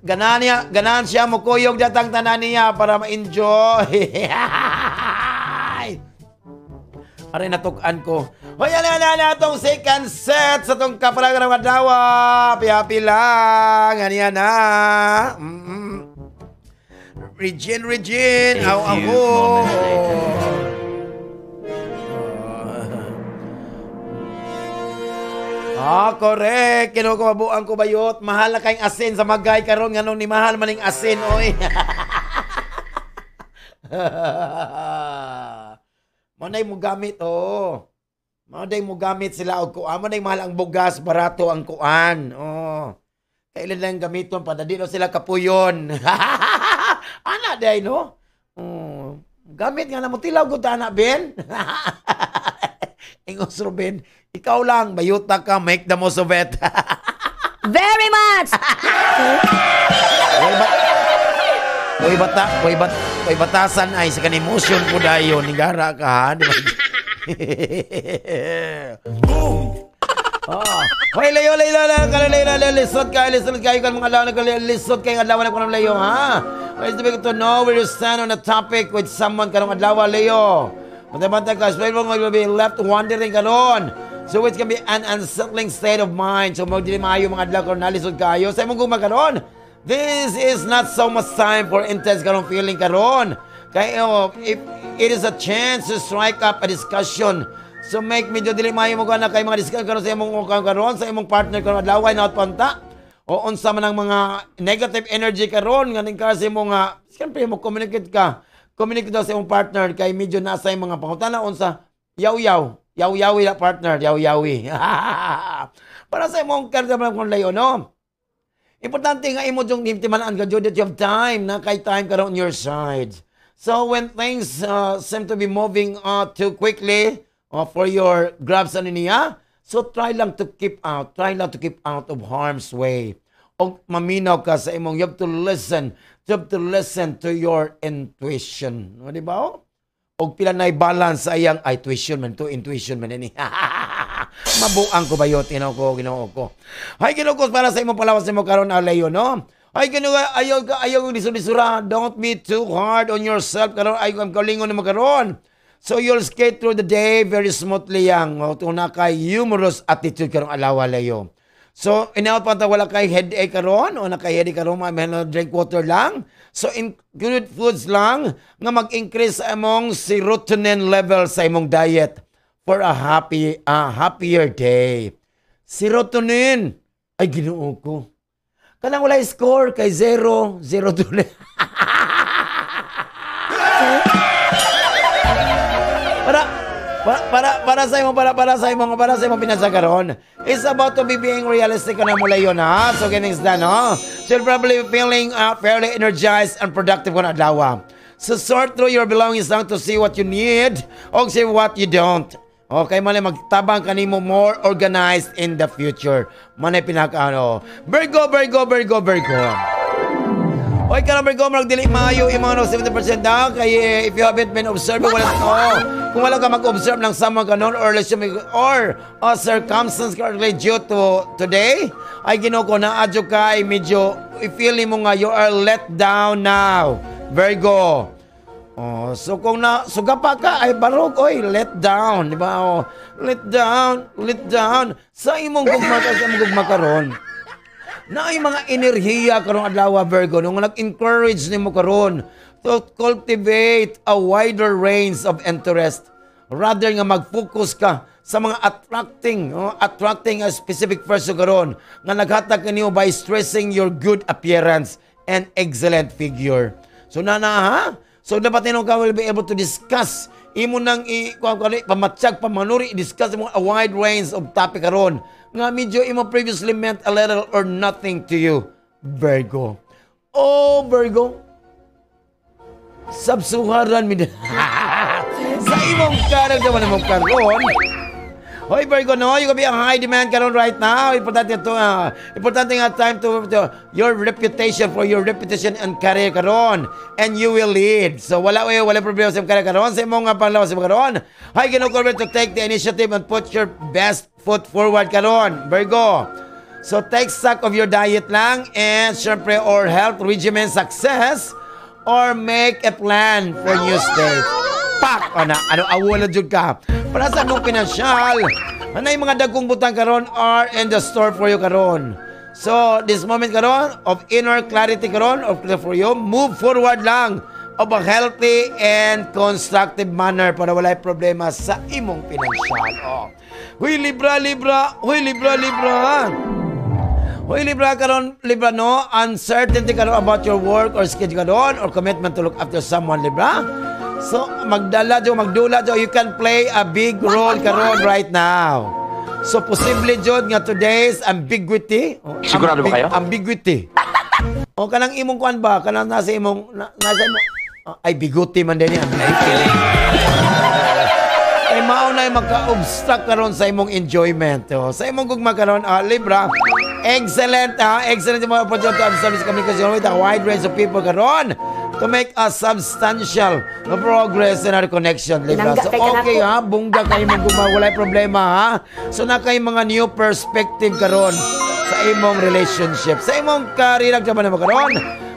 ganahan niya, ganahan siya mo kuyog datang tanan niya para ma-enjoy. Aray natuk-an ko. Hoy, ala ala ala atong second set sa tong kapalagan ng adlaw. Happy lang. Aniya na. Regine, Regine, aw ako. Ah, correct. Kinukumabuang ko bayot. Mahal na kayong asin sa magay karon nganong ni mahal maning asin, oy. Manay mo gamit, oh. Manay mo gamit sila og kuan. Manay mahal ang bugas, barato ang kuan. Oh. Kailan lang gamiton para di no sila kapuyon. Ana day no. Oh. Gamit nga na mo tilaw gud ana Ben. Ingos Ruben, ikaw lang bayuta ka, make the most of it. Very much. Uy bata, uy bat, uy batasan ay sa kan emotion po dayon nigara ka ha, di ba? Boom. Oh. Hoy layo layo layo layo layo lisod kayo kan mga adlaw nag lisod kayo adlaw na kuno layo ha. It's difficult to know where you stand on a topic with someone karong adlaw layo. Bantay ka, especially will be left wondering karon. So it can be an unsettling state of mind. So mo dili maayo mga adlaw karon nalisod kayo sa imong gugma karon. This is not so much time for intense karong feeling karon. Kay oh, if it is a chance to strike up a discussion. So make medyo dili maayo mo kana kay mga discussion karon sa imong karon sa imong partner karon adlaw na panta. O unsa man ang mga negative energy karon nga ning kasi mo nga siyempre mo communicate ka. Communicate daw sa imong partner kay medyo nasa imong mga pangutana unsa yaw-yaw, yaw-yawi na partner, yaw-yawi. Para sa imong karga man kung layo no. Importante nga imo jung himtimalaan ka jud that you have time na kay time karon on your side. So when things seem to be moving too quickly for your grabs ano niya, so try lang to keep out, try lang to keep out of harm's way. Og maminaw ka sa imong, you have to listen, you have to listen to your intuition. O, di ba? Og pila na balance sa iyang ay tuition man to, intuition man ini. Mabuang ko bayot, Ginoo ko, Ginoo ko. Hay, Ginoo ko, para sa imong palawas nimo karon, Leo, no? Ay, Ginoo, ayaw ka, ayaw lisod-lisura. Don't be too hard on yourself karon. Ay, ang kalingon nimo karon. So you'll skate through the day very smoothly yang. O, na kay humorous attitude karong adlaw, Leo. So, inaot pa ta wala kay headache karon o na kay headache karon, may drink water lang. So, include foods lang nga mag-increase sa imong serotonin level sa imong diet for a happier day. Serotonin. Ay, Ginoo ko. Kanang wala score kay 0, 0 2. Para sa imong pinasa karon. It's about to be being realistic na mula yun, ha. So getting done, no? So you're probably feeling fairly energized and productive kung adlaw. So sort through your belongings lang to see what you need o see what you don't. Okay, manay magtabang kanimo more organized in the future. Manay pinaka ano. Virgo, Virgo, Virgo, Virgo. Oy, karon Virgo, marag dili maayo imong ano 70% na kay if you haven't been observing, wala oh, kung wala ka mag-observe ng someone kanon or or a circumstance currently due to today, ay Ginoo ko, naadyo kay medyo i-feel nimo nga you are let down now, Virgo. Oh, so kung na sugapa ka ay barog oy, let down, di ba? Oh, let down, let down sa imong gugma ka, sa imong gugma karon. Na ay mga enerhiya karong adlaw, Virgo, nung nag-encourage nimo karon to cultivate a wider range of interest rather nga mag-focus ka sa mga attracting, oh, attracting a specific person karon nga naghatag kanimo by stressing your good appearance and excellent figure. So nana ha? So dapat nino ka will be able to discuss imo nang i pamatsyag pamanuri discuss mo a wide range of topic karon nga medyo imo previously meant a little or nothing to you, Virgo. Oh, Virgo. Sabsuharan mi sa imong karag naman imong karon. Hoy Virgo, no, you gonna be a high demand karon right now. Importante ito, importante nga time to your reputation, for your reputation and career karon, and you will lead. So wala wala problema sa imong career karon, sa imong panglawas sa imong karon. Hay Ginoo to take the initiative and put your best foot forward karon, Virgo. So take stock of your diet lang and syempre or health regimen success or make a plan for new state. Pak! Ano, ano awala jud ka. Para sa mong pinansyal, anay mga dagkong butang karon are in the store for you karon. So, this moment karon of inner clarity karon of for you, move forward lang of a healthy and constructive manner para walay problema sa imong pinansyal. Oh. Huy, Libra, Libra! Huy, Libra, Libra! Huy, Libra karon, Libra, no? Uncertainty karon about your work or schedule karon or commitment to look after someone, Libra. So, magdala jo, magdula jo, you can play a big role karon right now. So, posible jud nga today's ambiguity. Oh, sigurado ba kayo? Ambiguity. O, kanang imong kuan ba? Kanang nasa imong, nasa imong, ay, biguti man din yan. Ay, mao na magka-obstruct karon sa imong enjoyment. Oh. Sa imong gugma karon, Libra, excellent, excellent yung mga opportunity to have communication with a wide range of people karon to make a substantial progress in our connection, Libra. So, okay ha, bungga kayo mong gugma, walay problema ha. So, na kayo mga new perspective karon sa imong relationship. Sa imong career, naman naman karon,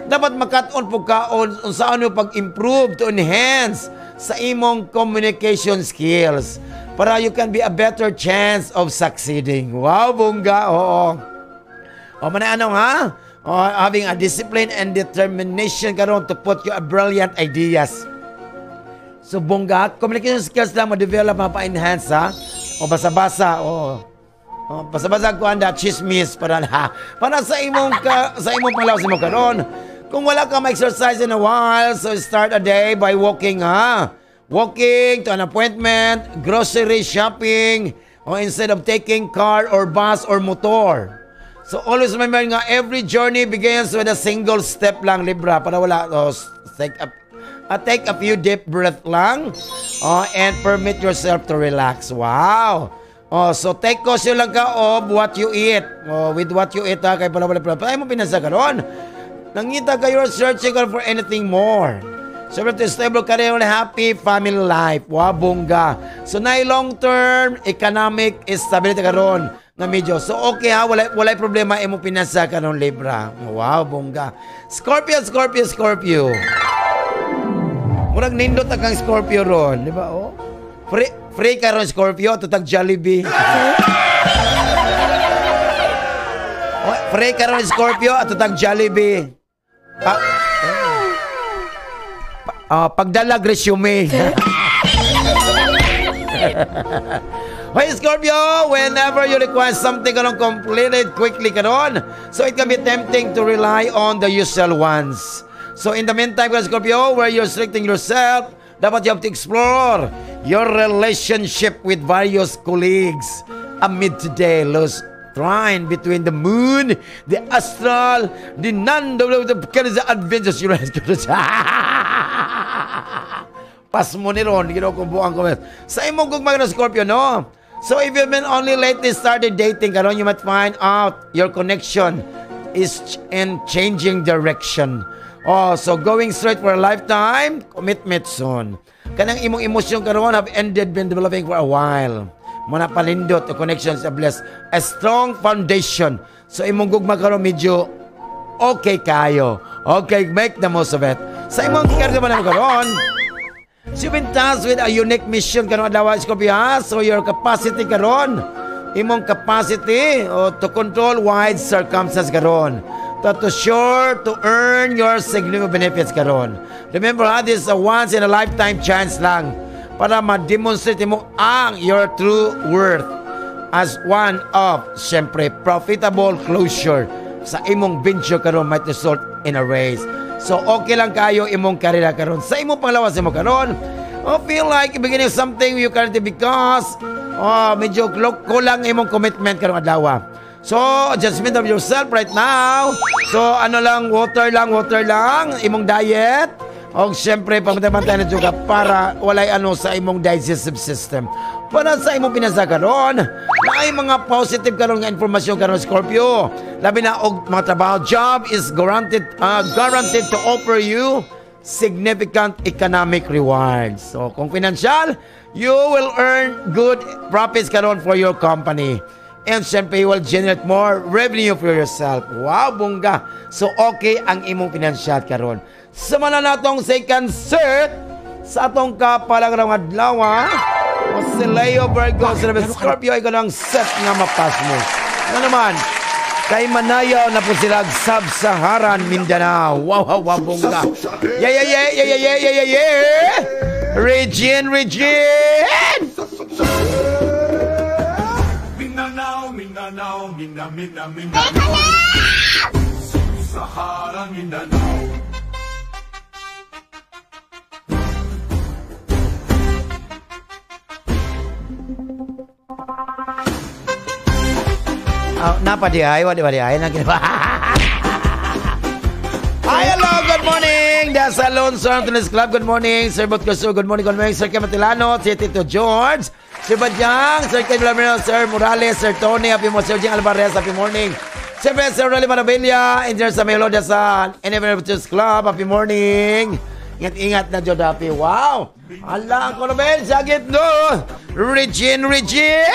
dapat makat-on po kaon unsaon mo pag-improve to enhance sa imong communication skills para you can be a better chance of succeeding. Wow, bungga, oo. O man ano ha? O, having a discipline and determination karon to put your brilliant ideas. So bungga, communication skills lang ma-develop, mapa-enhance ha. O basa-basa, o. O basa-basa ko anda chismis para ha. Para sa imong ka, sa imong panglawas mo karon. Kung wala ka ma-exercise in a while, so start a day by walking ha. Walking to an appointment, grocery shopping, or instead of taking car or bus or motor. So always remember nga every journey begins with a single step lang, Libra, para wala oh, take a few deep breath lang, oh, and permit yourself to relax. Wow. Oh, so take caution lang ka of what you eat. Oh, with what you eat ha, kay para wala problema. Ay mo pinasa karon. Nangita kayo searching for anything more. Siyempre, to stable career and happy family life. Wow, bongga. So, na long-term economic stability karon na medyo. So, okay ha, walay problema imong pinasa karon Libra. Wow, bongga. Scorpio, Scorpio, Scorpio. Murag nindot ang kang Scorpio ron, di ba? Oh. Free karon Scorpio, tutag Jollibee. Oh, free karon Scorpio, tutag Jollibee. Pagdalag resume. Hey Scorpio, whenever you request something karon completed quickly karon, so it can be tempting to rely on the usual ones. So in the meantime, Scorpio, where you're restricting yourself, dapat you have to explore your relationship with various colleagues amid today loose trine between the moon, the astral, the non-the adventures. Pas mo ni Ron, ginukumbuan ko. Sa imong gugma na Scorpio, no? So if you've been only lately started dating karon, you might find out your connection is in changing direction. Oh, so going straight for a lifetime, commitment soon. Kanang imong emosyon karon have ended been developing for a while. Muna palindot the connections a bless a strong foundation. So imong gugma karon medyo okay kayo. Okay, make the most of it. Sa imong karga man karon, so you've been tasked with a unique mission karon adlaw Scorpio, ha? So your capacity karon, imong capacity to control wide circumstances karon, to sure to earn your significant benefits karon. Remember ha, this is a once in a lifetime chance lang para ma-demonstrate mo ang your true worth as one of, syempre, profitable closure sa imong venture karon might result in a raise. So okay lang kayo imong karera karon. Sa imong panglawas mo karon, feel like beginning something you currently because medyo kulang imong commitment karon adlaw. So judgment of yourself right now. So ano lang, water lang imong diet. Og syempre pamantay na juga para walay ano sa imong digestive system. Para sa imong pinasa karon, naay mga positive karon nga impormasyon karon Scorpio. Labi na og mga trabaho, job is guaranteed to offer you significant economic rewards. So kung financial, you will earn good profits karon for your company. And syempre, you will generate more revenue for yourself. Wow, bongga. So okay ang imong financial karon. Sa mga natong second set sa atong kapalagrang adlaw, o si Leo Virgo, si Scorpio, ay ganang set nga mapas mo. Ano naman, kay Manayaw na po sila Sub-Saharan, Mindanao. Wow, wow, wow, bongga. Yeah, yeah, yeah, yeah, yeah, yeah, yeah, yeah. Regine, Regine! Mindanao, Mindanao, Mindanao, Mindanao. Sub-Saharan, Mindanao. Napa di ay, wala di ay. Hi, hello, good morning. That's Alonso Anthony's Club. Good morning, Sir Botcoso. Good morning, good morning, Sir Kematilano, Sir Tito George, Sir Badyang, Sir Ken Lamino, Sir Morales, Sir Tony, happy morning, Sir Jing Alvarez, happy morning. Sir Ben, Sir Rolly Maravilla, Engineer Samuel Oda sa NMR Club, happy morning. Ingat-ingat na, Jod, happy. Wow! Ala, ako na Ben, sakit no! Regine, Regine!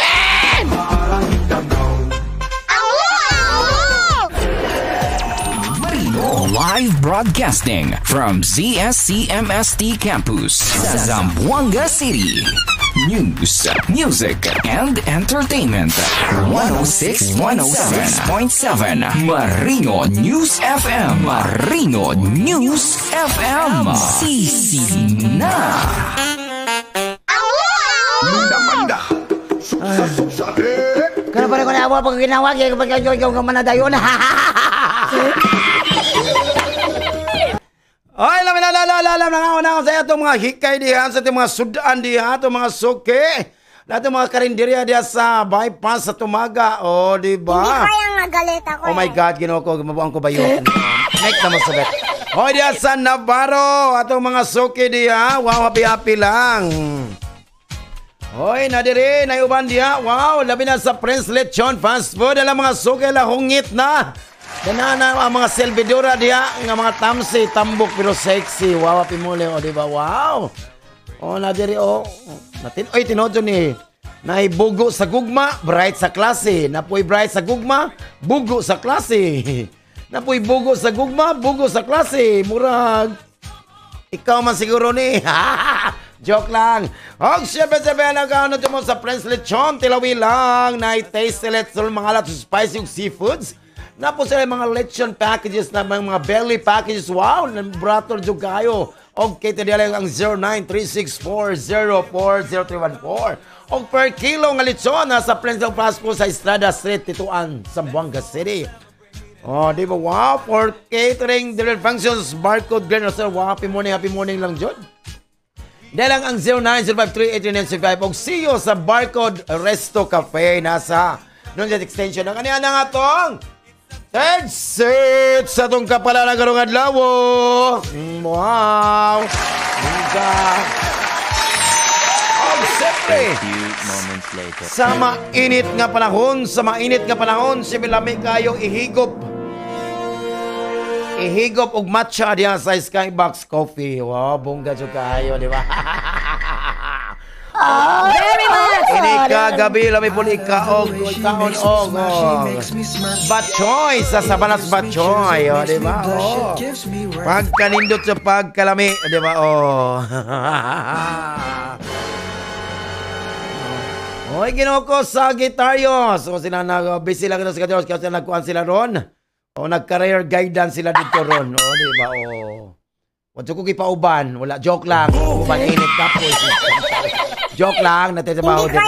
Live broadcasting from ZSCMST Campus, Zamboanga City. News, music, and entertainment. 106.7 Marino News FM. Marino News FM. Sisi na. Kaya pa rin ko na awa pag ginawag, pag manadayon. Ay, alam na sa itong mga hikay diha, sa itong mga sudan diha, itong mga suki, itong mga karinderya diha sa bypass sa Tumaga. O, di ba? Hindi kaya nga galit ako. Oh my God, ginoo ko, mabuang ko ba yun? Make na masabit. Hoy, diha sa Navarro, atong mga suki diha, wow, happy-happy lang. Hoy, nadiri, naiuban diha, wow, labi na sa Prince Lechon Fast Food, alam mga suki, lahungit na. Kanana ang mga selbidora diha nga mga tamsi tambok pero sexy. Wow, pimuli o, di ba? Wow. O na diri o. Natin oy tinuod ni. Naibugo sa gugma, bright sa klase. Napoy bright sa gugma, bugo sa klase. Napoy bugo sa gugma, bugo sa klase. Murag ikaw man siguro ni. Joke lang. Og syempre nagkaano mo sa Prince Lechon Tilawi lang. Na taste select sa mga alat spicy ug seafoods. Napo sila mga lechon packages na mga belly packages. Wow, brato jud kayo. Og kay lang ang 0936404014. Og per kilo nga lechon nasa Prince of Pasco sa Estrada Street, Tituan, Zamboanga City. Oh, di ba? Wow, for catering, delivery functions, barcode, grand, sir. Wow, happy morning lang jud. Dahil ang 0905383965 og see you sa Barcode Resto Cafe nasa Nunzet Extension. Ang kaniya na nga tong third set sa itong kapalaran karong adlaw. Wow! Mga. Oh, siyempre. Sa mainit nga panahon, siyempre lami kayo ihigop. Ihigop og matcha diya sa Skybox Coffee. Wow, bongga jud kayo, di ba? Very much. Ini kagabi lami po ikaog ikaon og batchoy sa Sabanas batchoy, oh, di ba? Oh. Pagkanindot sa pagkalami, di ba? Oh. Oy, Ginoo ko Sagittarius. So sila na busy lang sa Sagittarius kasi nagkuan sila ron. O nag-career guidance sila dito ron. O, di ba? O. Wala ko gipauban. Wala, joke lang. Uban init kapoy. Joke lang. Natitabaho din.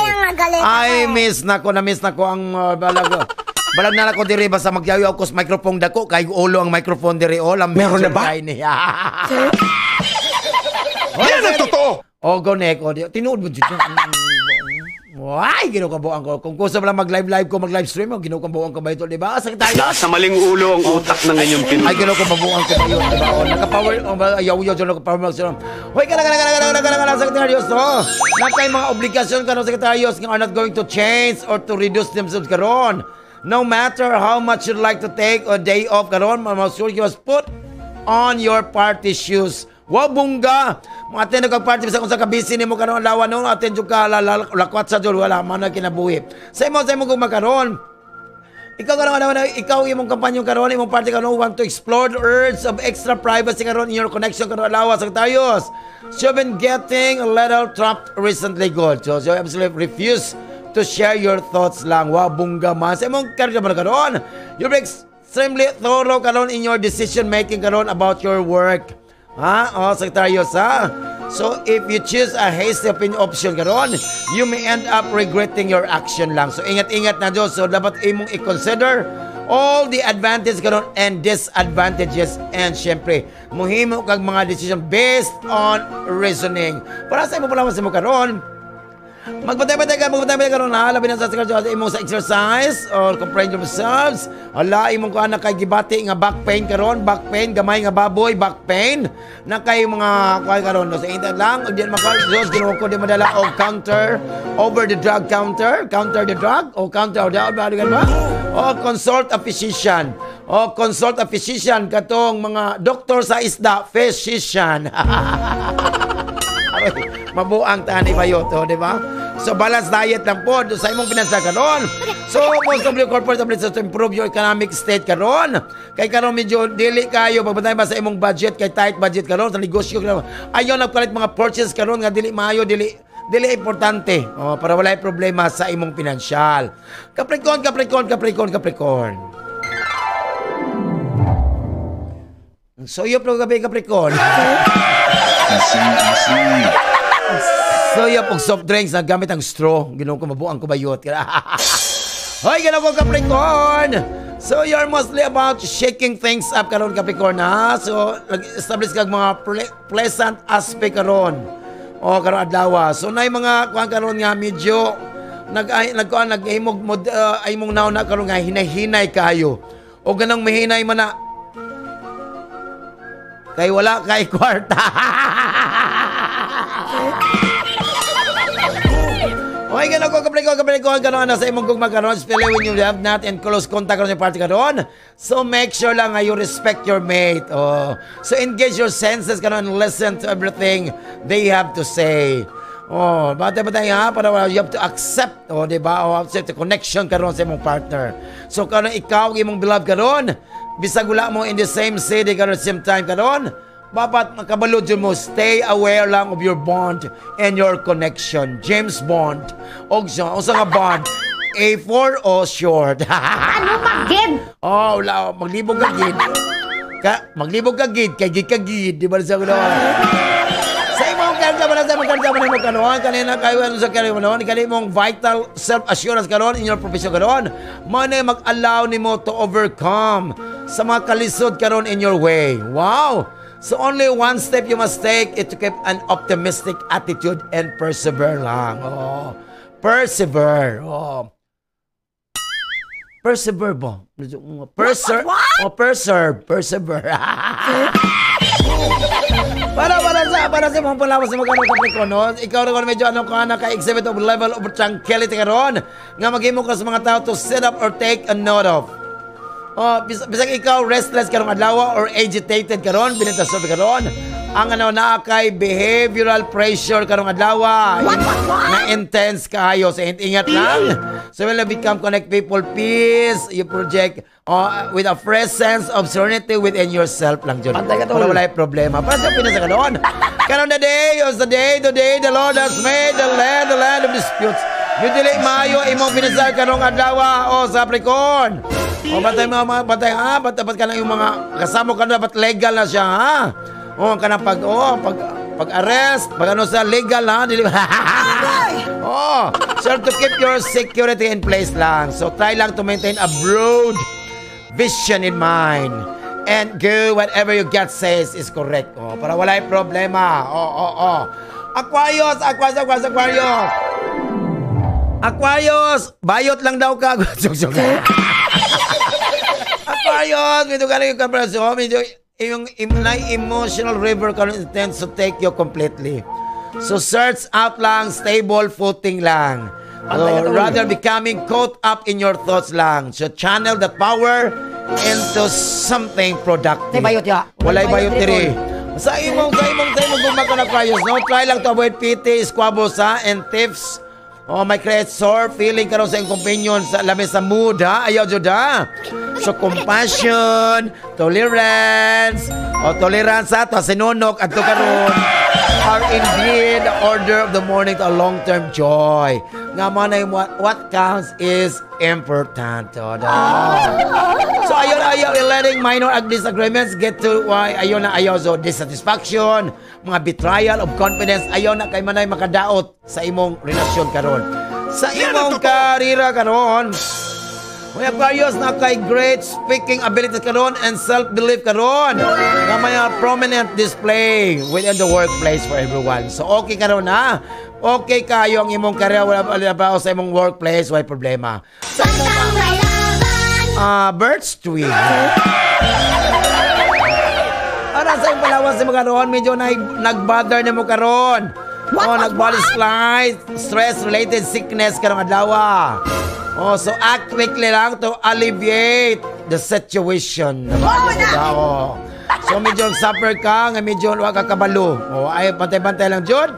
Ay, miss na ko. Na-miss na ko ang balag. Balag na ko diri basta magyayo ako sa microphone dako. Kay ulo ang microphone diri. O, meron na ba? Yan ang totoo! O, go nek. O, tinuod mo dito. Ay, ginukabuan ko. Kung gusto mo lang mag-live-live ko, mag-live stream, ginukabuan ko ba ito, di ba? Sakit tayo. Nasa maling ulo ang utak ng inyong pinuno. Ay, ginukabuan ko ba yun, di ba? O, naka-power, o, ayaw-yaw, dyan, naka-power, hoy, kana, Secretarios, no? Nakay mga obligasyon ka, no, Secretarios, nga are not going to change or to reduce themselves karon. No matter how much you'd like to take a day off karon, mga sure you must put on your party shoes. Wow, bungga! Mga attend kag party sa kung sa kabisi nimo karon lawa no, attend jud ka lakwat sa jud wala man na kinabuhi. Sa imo kung makaron. Ikaw karon ikaw imong kampanyo karon, imong party karon want to explore the urge of extra privacy karon in your connection karon lawa sa Sagittarius. So you've been getting a little trapped recently good. So you absolutely refuse to share your thoughts lang. Wow, bungga man. Sa imong karon karon, you're extremely thorough karon in your decision making karon about your work. Ha? Oh, Sagittarius, ha? So, if you choose a hasty option karon, you may end up regretting your action lang. So, ingat-ingat na Diyos. So, dapat imong i-consider all the advantages karon and disadvantages. And, syempre, muhimo kag mga decision based on reasoning. Para sa imo pala sa mo karon, Magbantay-bantay ka karon ha, labi na sa Sagittarius imong sa exercise or comprehend yourselves. Hala imong kuan na kay gibati nga back pain karon, back pain gamay nga baboy, back pain. Na kay mga kuan karon no, sa internet lang, ug di maka Dios Ginoo ko di madala og counter over the drug counter, counter the drug o counter the ba? O consult a physician. O consult a physician katong mga doktor sa isda, physician. Mabuang taan iba yun, di ba? So, balance diet lang po sa imong pinansa karon. So, most of your corporate abilities to improve your economic state karon. Kay karon medyo dili kayo pagbantay ba sa imong budget, kay tight budget karon sa negosyo karon. Ayaw nagpalit mga purchase karon nga dili maayo, dili importante. Oh, para walay problema sa imong pinansyal. Capricorn, Capricorn, Capricorn, Capricorn. So, iyo po gabi, Capricorn. So, iyo pong soft drinks na gamit ang straw. Ginoon ko, mabuang ko bayot. Hoy, ganoon ko, Capricorn! So, you're mostly about shaking things up karon, Capricorn, ha? So, nag-establish kag mga pleasant aspect karon. O, karon adlaw. So, na mga kuan karon nga medyo nag-kuan nag-imog imong nauna karon nga hinahinay kayo. O ganang mahinay man na kay wala kay kwarta. Okay, gano'n ko, Capricorn, Capricorn, gano'n na sa imong gugma karon, especially when you have not in close contact karon sa party karon. So make sure lang nga you respect your mate. Oh. So engage your senses karon and listen to everything they have to say. Oh, bata bata ha, para wala, you have to accept, oh, di ba? Oh, accept the connection karon sa imong partner. So karon ikaw imong beloved karon, bisag wala mo in the same city karon, same time karon, dapat makabalo jud mo, stay aware lang of your bond and your connection. James Bond. Og siya, unsa nga bond? A4 o short? Ano magid? Oh, wala, maglibog ka gid. Ka, maglibog ka gid, kay gid ka gid, di ba sa kuno? Sa imong karga ba, sa imong karga ba nimo karon, kanina kayo ano sa kayo noon, kani imong vital self-assurance karon in your profession karon, mao na mag-allow nimo to overcome sa mga kalisod karon in your way. Wow! So only one step you must take is to keep an optimistic attitude and persevere lang. Oh. Persevere. Oh. Persevere ba? Oh, persevere. Persevere. Para sa mga palawas sa mga Capricorn, no? Ikaw rin medyo ano ka naka-exhibit of level of tranquility karon nga maghimo ka sa mga tao to set up or take a note of. Oh, bisag ikaw restless karong adlaw or agitated karon, binita sa karon. Ang ano naa kay behavioral pressure karong adlaw. Na intense kaayo, so ingat lang. So when you become connect people peace, you project, oh, with a fresh sense of serenity within yourself lang jud. Pantay ka, tol. Para walay problema. Para sa pinas sa karon. Karon the day is the day, the day the Lord has made the land of disputes. Yung dili maayo imong pinasal karong adlaw o sa Capricorn. O batay mga batay ha, batay dapat ka lang yung mga kasama ka dapat legal na siya ha. O kanang pag, oh, pag pag arrest, pag ano sa legal ha, dili. Oh, so to keep your security in place lang. So try lang to maintain a broad vision in mind and go whatever your gut says is correct. Oh, para walay problema. Oh. Aquarius, Aquarius, Aquarius, Aquarius. Aquarius, bayot lang daw ka. Joke, joke. Aquarius, medyo galing yung kompresyon. Medyo yung emotional river ka intends to take you completely. So search out lang, stable footing lang. So, rather becoming caught up in your thoughts lang. So channel that power into something productive. Bayot ya. Walay bayot diri. Sa imong gumaka na Aquarius, no? Try lang to avoid petty squabbles ha, and tiffs. Oh, may create sore feeling karon sa iyong companion sa labi sa mood ha. Ayaw jud ha. So compassion, tolerance, o tolerance ha, to sinunok adto karon are indeed the order of the morning to a long-term joy. Nga mo na yung what counts is important. Oh, da. So ayaw na ayaw letting minor disagreements get to why ayaw na ayaw, so dissatisfaction, mga betrayal of confidence, ayaw na kay manay makadaot sa imong relasyon karon. Sa imong karira karon, may Aquarius na kay great speaking ability karon and self-belief karon. Nga may prominent display within the workplace for everyone. So okay karon ha. Okay kayo ang imong karera, wala wala pa sa imong workplace, way problema. Sa imong birch tree. Para sa imong palawas sa mga karon, medyo na, nag-bother na mo karon. Oh, nag-body slide, stress-related sickness karong adlaw. Oh, so act quickly lang to alleviate the situation. Oh, oh. So medyo suffer ka, nga medyo wa ka kabalo. Oh, ay bantay-bantay lang jud.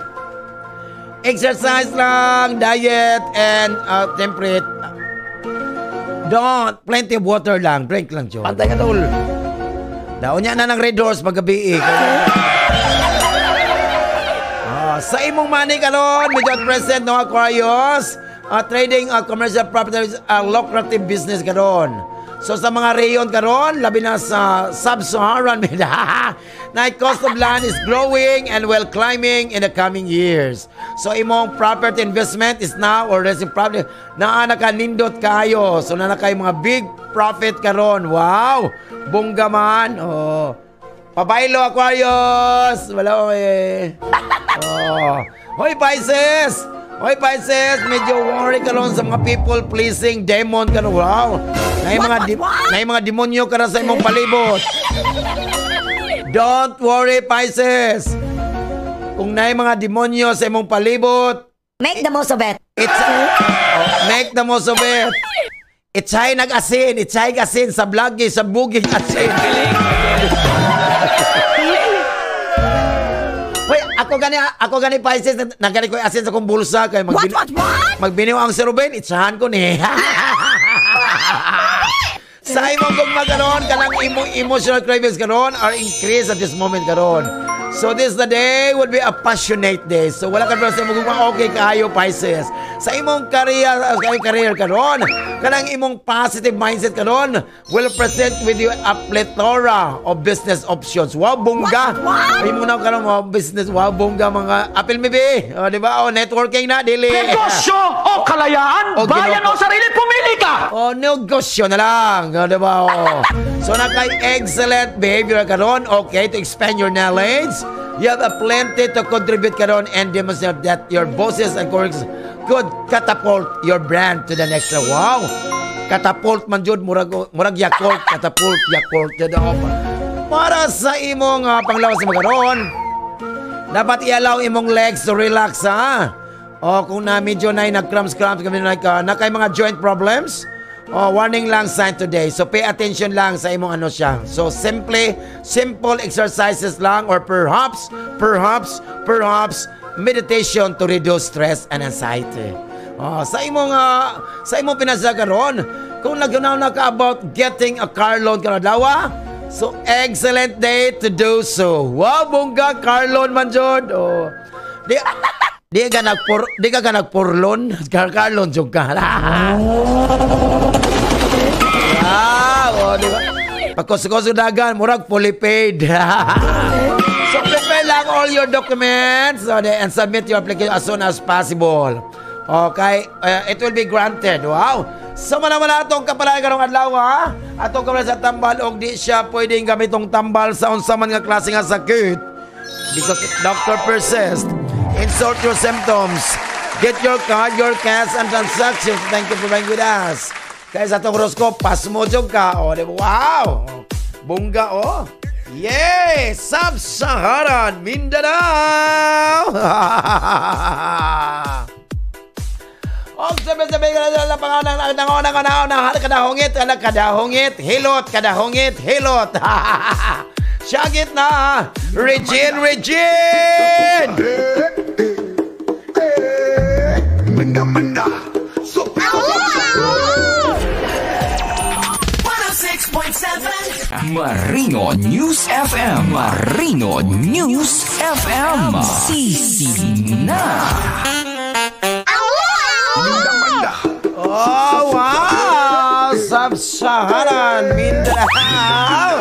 Exercise lang, diet and temperate. Don't, plenty of water lang, drink lang jud. Pantay ka, tol. Daon niya na ng Red Horse paggabi eh. Ah, sa imong money karon, medyo at present no Aquarius, trading commercial properties, lucrative business karon. So sa mga rayon karon, labi na sa Sub-Saharan, na cost of land is growing and will climbing in the coming years. So imong property investment is now or raising property naa naka nindot kayo. So na kay mga big profit karon. Wow! Bongga man. Oh. Pabaylo Aquarius! Wala eh. Oh. Hoy Pisces! Hoy Pisces, medyo worry ka ron sa mga people pleasing demon ka ron. Wow. Na mga demonyo ka na sa imong palibot. Don't worry Pisces. Kung naay mga demonyo sa imong palibot, Make the most of it. It's oh, make the most of it. Itsay nag-asin, itsay asin sa blagi, sa bugig asin. Wait, ako gani Pisces, nagani ko asin sa kong bulsa kay What, what, what? Magbiniw ang si Ruben, itsahan ko ni. Sa imong gugma karon, kanang imong emotional cravings karon are increased at this moment karon. So this the day would be a passionate day. So wala ka sa imong gugma, okay kaayo Pisces. Sa imong career karon, kanang imong positive mindset karon will present with you a plethora of business options. Wow, bongga. What? Imo na karon mga business, wow bongga mga apil mi be. O, di ba? O networking na dili. Negosyo o kalayaan, O, bayan Ginoo o sarili, pumili ka! O, negosyo na lang. O, di ba? O. So, nakay excellent behavior karon. Okay, to expand your knowledge. You have a plenty to contribute karon and demonstrate that your bosses and colleagues could catapult your brand to the next level. Wow! Catapult man jud, murag Yakult, catapult, Yakult. Jud, o. Para sa imong panglawas sa karon, dapat i-allow imong legs to relax, ha? O kung na medyo na nag-cramps-cramps kami na kay mga joint problems, oh, warning lang sign today. So pay attention lang sa imong ano siya. So simple exercises lang or perhaps meditation to reduce stress and anxiety. Oh, sa imong pinasya karon, kung naghunaw na ka about getting a car loan karon adlaw, so excellent day to do so. Wow, bongga car loan man jud. Oh. Di ka nagpurlon, car loan jud ka. Ah, oh, di ba? Pagkuskus dagan, murag fully paid. So prepare lang all your documents and submit your application as soon as possible. Okay, it will be granted. Wow. So mana atong kapalay karong adlaw, ha? Atong kapalay sa tambal og di siya pwedeng gamitong tambal sa unsa man nga klase nga sakit. Because if doctor persist, insert your symptoms. Get your card, your cash, and transactions. Thank you for being with us. Kaya sa atong horoscope, pasmo jud ka. O, di ba? Wow! Bongga, oh. Yay! Sub-Saharan Mindanao! Og sabi-sabi ka na lang pangalan ng kadahongit, kadahongit, hilot, kadahongit, hilot. Syagit na! Regine, Regine! Minda, minda. Marino News FM. Marino News FM. Sisi na. Oh, wow! Sub-Saharan Mindanao.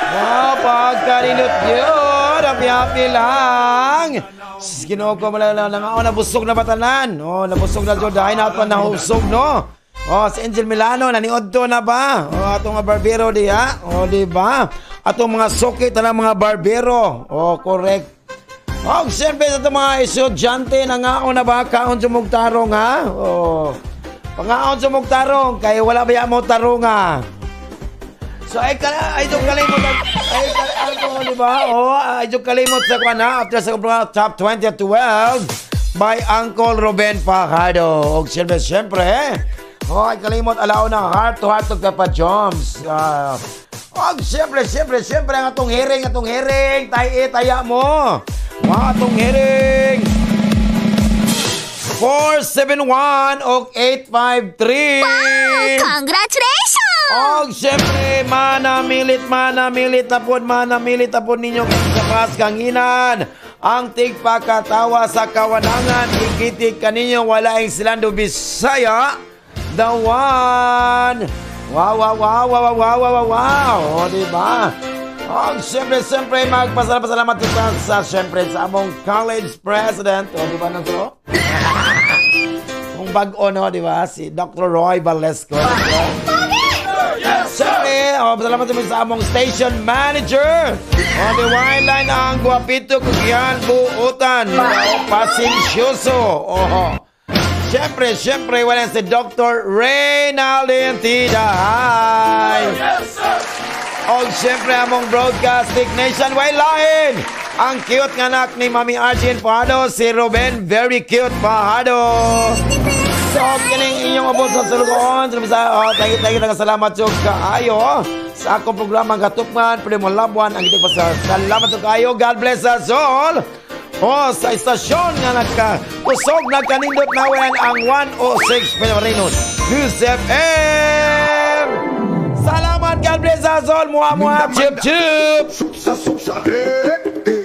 Wow, pagkarinot yun. Happy-happy lang. Ginoo ko malala lang. Oh, nabusog na batanan. Oh, nabusog na jud. Dahil na ito nahusog, no? Oh, si Angel Milano, naniodto na ba? Oh, atong mga barbero diha. Oh, di ba? Atong mga suki tanang mga barbero. Oh, correct. Oh, siyempre sa itong mga estudyante, nangaon na ba? Kaon sumugtarong, ha? Oh. Pangaon sumugtarong, kay wala ba mo tarong, ha? So, ay kalimot, ay, di ba? Oh, ay kalimot sa kwan, ha? After sa top 20 at 12 by Uncle Ruben Fajardo. Og siyempre, siyempre, oh, ay kalimot, alaw na heart to heart to Papa Joms. Og siyempre, siyempre, siyempre, ang atong hearing, taya mo. Mga atong hearing. 471 og 853. Wow! Congratulations! Og siyempre, manamilit tapon ninyo sa kanginan. Ang tigpakatawa sa kawanangan, ikitik kaninyo, wala ang Silando Bisaya. The one. Wow, wow, wow, wow, wow, wow, wow. O, diba? O, siyempre, siyempre, magpasalamat sa, siyempre, sa among college president. O, diba na to? Kung bago, no, diba? Si Dr. Roy Valesco. Diba? Siyempre, o, pasalamat sa among station manager. O, the wine line ang guwapito kugihan buutan. O, pasensyoso. Oho. Siyempre, siyempre, wala si Dr. Reynaldin Tidahay. Yes, sir! O, siyempre, among broadcast technician, way lain! Ang cute nga anak ni Mami Arjun Fajardo, si Ruben, very cute Fajardo. Og kining inyong ubos sa Sulugoon. Sa oh, thank you, salamat jud kaayo sa akong programa Katupngan, Primo Labuan, ang gitik pa sa salamat jud kaayo. God bless us all. Oh, sa istasyon nga nagka kusog, nagkanindot nawen ang 106 Marino News FM. Salamat, God bless us all. Mua mua, chup chup. Supsa, supsa, eh, eh,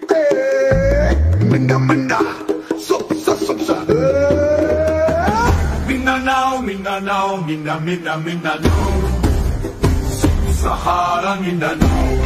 eh. Minda, minda. Supsa, supsa, eh. Mindanao, Mindanao, Minda, Minda, Mindanao. Sahara, Mindanao.